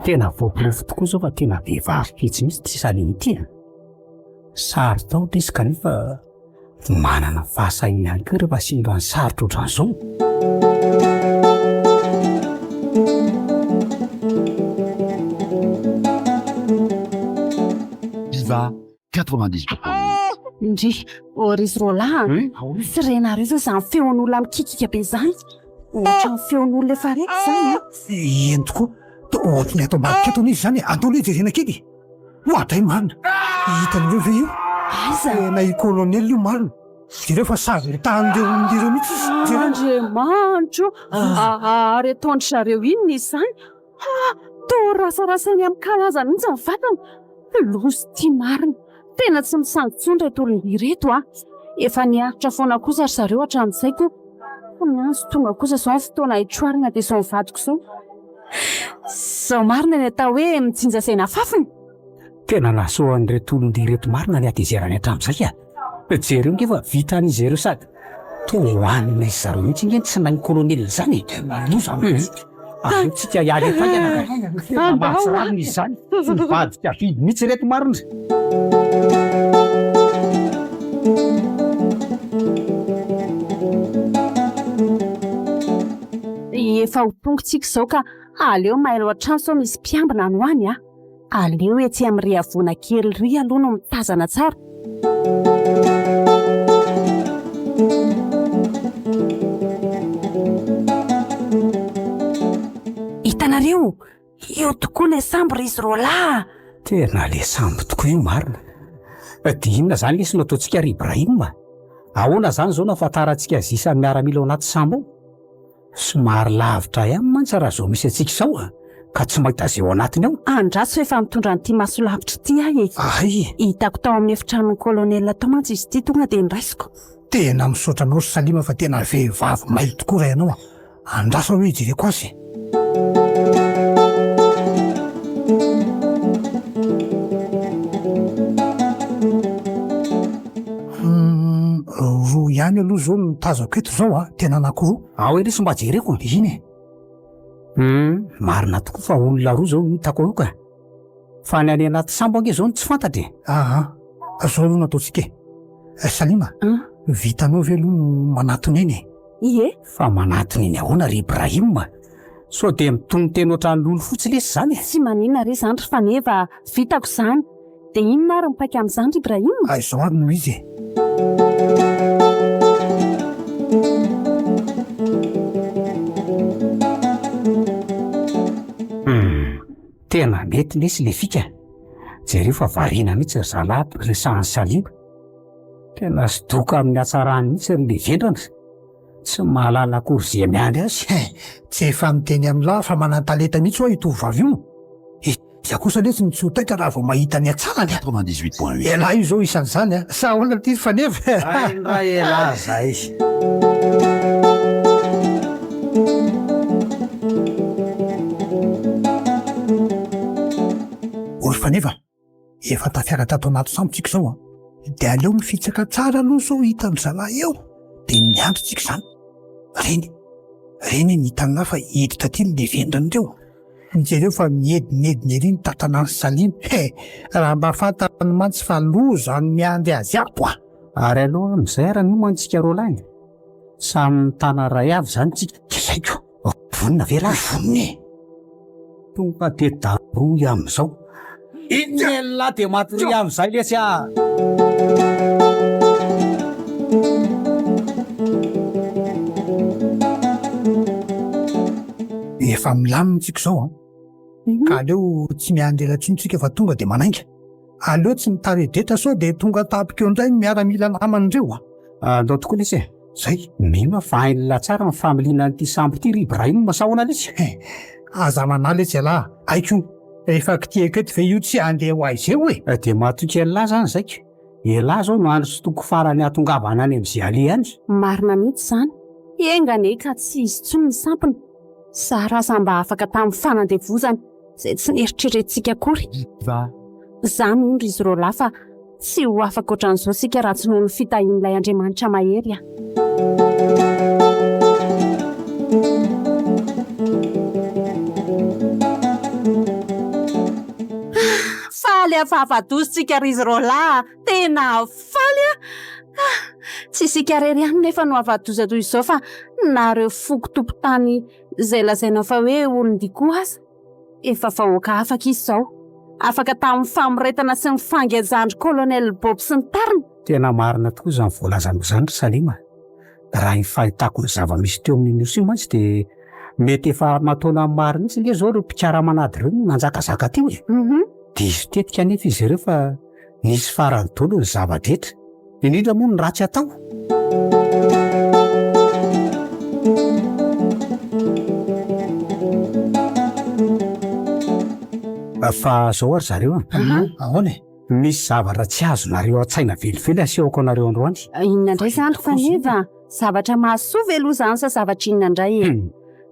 Tena voaporofo tokoa izao fa tena vehivavy fetsy mihitsy ity Salim ity a. Saro-tahotra izy kanefa manana fahasahiana ihany koa rehefa sendra ny sarotra ohatran'izao. Viva 98. Ndry, ô ry roalahy a! Tsy renareo ve izany feon'olona mikikika be izany? Ohatran'ny feon'olona efa reko izany an! Eny tokoa, toa ohatry ny ato ambadika ato anie izy izany e! Andao aloha hijerena kely e! Oadray marina! Hitanareo ve io? Aiza? Tena i colonel io marina! Jereo fa sarotahan'ireo olona ireo mihitsy izy! Jereo! Andriamanitro o! Ary ataon-dry zareo inona izany? Ha! Toa rasarasainy amin'ny kalaza mihitsy ny vatany. Loza ity marina. Tena tsy misangy intsony ireto olona ireto a! Efa niaritra foana kosa ry zareo hatramin'izay ko. Ny azy tonga kosa izao ny fotoana hitroarana dia izao nivadiko izao. Izao marina ny atao hoe mijinja izay nafafiny. Tena nahasoa an'ireto olon-dia ireto marina ny hatezerany hatramin'izay a! Jereo ange fa vitan'izy ireo sady toa hohanin'izy zareo mihitsy ange ny tsinain'ny kolonely izany e! Loza mihitsy! Aleo tsika hiala eto haingana ka! Tena mahatsiravina izy izany! Nivadika biby mihitsy ireto marina! Efa ho tonga tsika izao ka aleo mailo hatrany sao misy mpiambina any ho any a! Aleo etsy amin'ny havoana kely ry aloha no mitazana tsara. Hitanareo? Io tokoa ilay sambo ry izy roalahy a! Tena ilay sambo tokoa io marina. Dia inona izany lesy no ataontsika ry Ibrahim a? Ahoana izany izao no ahafantarantsika azy isan'ny miaramila ao anaty sambo ao? Somary lavitra ihany mantsy raha izao misy antsika izao a! Ka tsy mahita izay ao anatiny ao. Andraso efa mitondra an'ity masolavitra ity aho e! Hay! Hitako tao amin'ny efitranon'ny colonel tao mantsy izy ity tonga dia noraisiko. Tena misaotra anao ry Salima fa tena vehivavy mailo tokoa raha ianao a! Andraso aloha hijereko azy e! aloha izao no tazako eto izao a, tena anankiroa. Ao ery sy mba jereko. Iny e. Hum, marina tokoa fa olona roa izao no hitako eo ka. Fa ny any anaty sambo ange izao no tsy fantatra e. Aa, izao aloha no ataontsika e. Salima, vitanao ve aloha no manatona eny e? Ie. Fa manatona eny ahoana ry Ibrahim? Sao dia mitonon-tena ohatran'ny lolo fotsy lesy izany e? Tsy maninona re izany ry Faneva a! Vitako izany. Dia inona ary ny paika amin'izany ry Ibrahim? Ah, izao ary no izy e. Hum, tena mety lesy le fika. Jereo fa variana mihitsy ry zalahy resahan'i Salima. Tena sodoka amin'ny hatsarany mihitsy ry le vendrana. Tsy mahalala akory izay miandry azy. He, tsy efa miteny amin'lah fa manan-talenta mihitsy hoa io tovovavy io. Iza kosa letsy no tsy ho taitra raha vao mahita ny hatsarany a! 98.8. Elah io izao isan'izany a! Sa ahoana ity ry Faneva e? Hay indray elah zay. O ry Faneva, efa tafiakatra ato anaty sambo tsika izao a! Dia aleo mifitsaka tsara aloha sao hitan-dry zalahy eo, dia miandry tsika izany. Reny, reny ny hitan'lah fa hiditra aty ny levendrany ireo. Jereo fa miedinedina ery ny tatanan'i Salim he! Raha mba fantany mantsy fa loza ny miandry azy ato a! Ary aleo amin'izay ary miomana tsika roalahy e! Samy mitana iray avy izany tsika. Lazaiko, Vonona ve lahy? Vonona e! Tonga dia darohy amin'izao. Iny elah dia matoria amin'izay lesy a! Efa milamina tsika izao an! Ka aleo tsy miandry ela intsony tsika fa tonga dia manainga. Aleo tsy mitaredretra sao dia tonga tampoka eo indray ny miaramila namany ireo an! Andao tokoa lesy e! Zay! Mino aho fa hain'lah tsara ny familiana an'ity sambo ity ry Ibrahim sa ahoana lesy? He! Aza manahy lesy ialahy, haiko io. Efa kitihako eto ve io tsy handeha ho aiza eo e? Dia matoky an'lah zany zaiko. Elah zao no andro sy toko farany hahatongavana any amin'izay aleha any. Marina mihitsy izany. Enga anie ka tsy hisy intsony ny sampona. Zara aza mba afaka tamin'ny fanandevozana izay tsy neritreretintsika akory. Za mino ry izy roalahy fa tsy ho afaka ohatran'izao isika raha tsy noho ny fitahian'ilay Andriamanitra mahery a. Faly afa-afa-doza tsika ry izy roalahy a! Tena faly aho! Ah! Tsy isika irery ihany nefa no afa-doza toy izao fa na ireo foko tompon-tany izay lazaina fa hoe olon-dia koa aza. Efa vahoaka afaka izy izao. Afaka tamin'ny famoretana sy ny fangejan-dry Colonel Bob sy ny tariny. Tena marina tokoa izany voalazanao izany ry Salima. Raha ny fahitako ny zava-misy teo amin'io nosy io mantsy dia mety efa aman-taonany maro mihitsy ange izao ireo mpikaramanady ireo no nanjakazaka teo e. Diso tetika anefa izy ireo fa nisy farany daholo ny zava-drehetra, indrindra moa ny ratsy atao. Fa zao ary zareo a. Ahoana e? Misy zavatra tsy azonareo an-tsaina velively asehoko anareo androany. Inona indray izany ry Faneva? Zavatra mahasoa ve aloha izany sa zavatra inona indray e?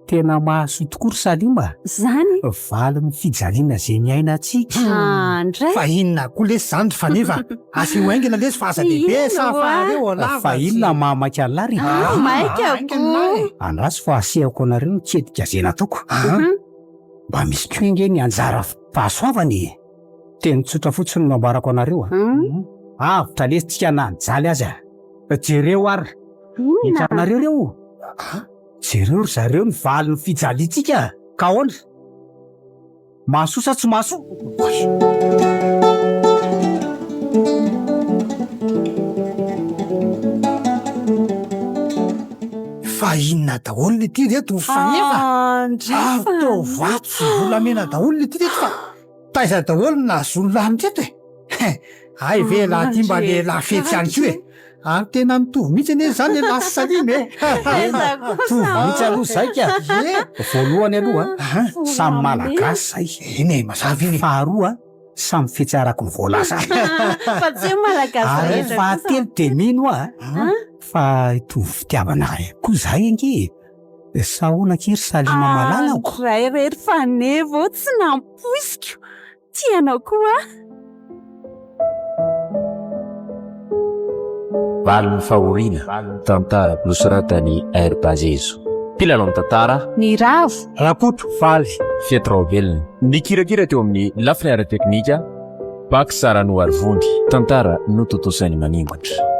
Tena mahasoa tokoa ry Salim a! Zany? Valin'ny fijaliana izay niainantsika. Ah, ndray! Fa inona koa lesy izany ry Faneva? Asio haingana lesy fa aza dia be sa fa aleo lava Fa inona maha maika an'lah ry Ah, maika koa! Andraso fa asehoko anareo ny tetika izay nataoko. Mba misy koa ange ny anjara fahasoavana e! Teny tsotra fotsiny no ambarako anareo a! Avotra lesy tsika na nijaly aza. Jereo ary! Hitanareo ireo? Jereo ry zareo ny valin'ny fijaliantsika ka ahoana? Mahasoa sa tsy mahasoa? Fa inona daholo le ty reto Faneva? Ary toa vato sy volamena daholo le ty reto fa taiza daholo no nahazoan'ny lahy an'ireto e? Hay ve elah ty mba lehilahy fetsy ihany koa e! Ary tena mitovy mihitsy anie izany elah sy Salim e! Mitovy mihitsy aloha zay ka! Voalohany aloha, samy Malagasy zay. Eny e, mazava iny e. Faharoa, samy fetsy araka ny voalaza. Fa tsy hoe Malagasy Ary rehetra kosa. fahatelo dia mino aho fa hitovy fitiavana koa zahay ange e! Sa ahoana akia ry Salima malalako? Andray re ry Faneva ô, tsy nampoiziko! Tia anao koa aho. Valin'ny fahoriana, tantara nosoratan'i R. Bazezo. Mpilalao ny tantara. Niravo. Rakoto, Faly. Fety Raobelina. Nikirakira teo amin'ny lafiny ara-teknika, Bax Ranoarivony. Tantara notontosain'i Maningotra.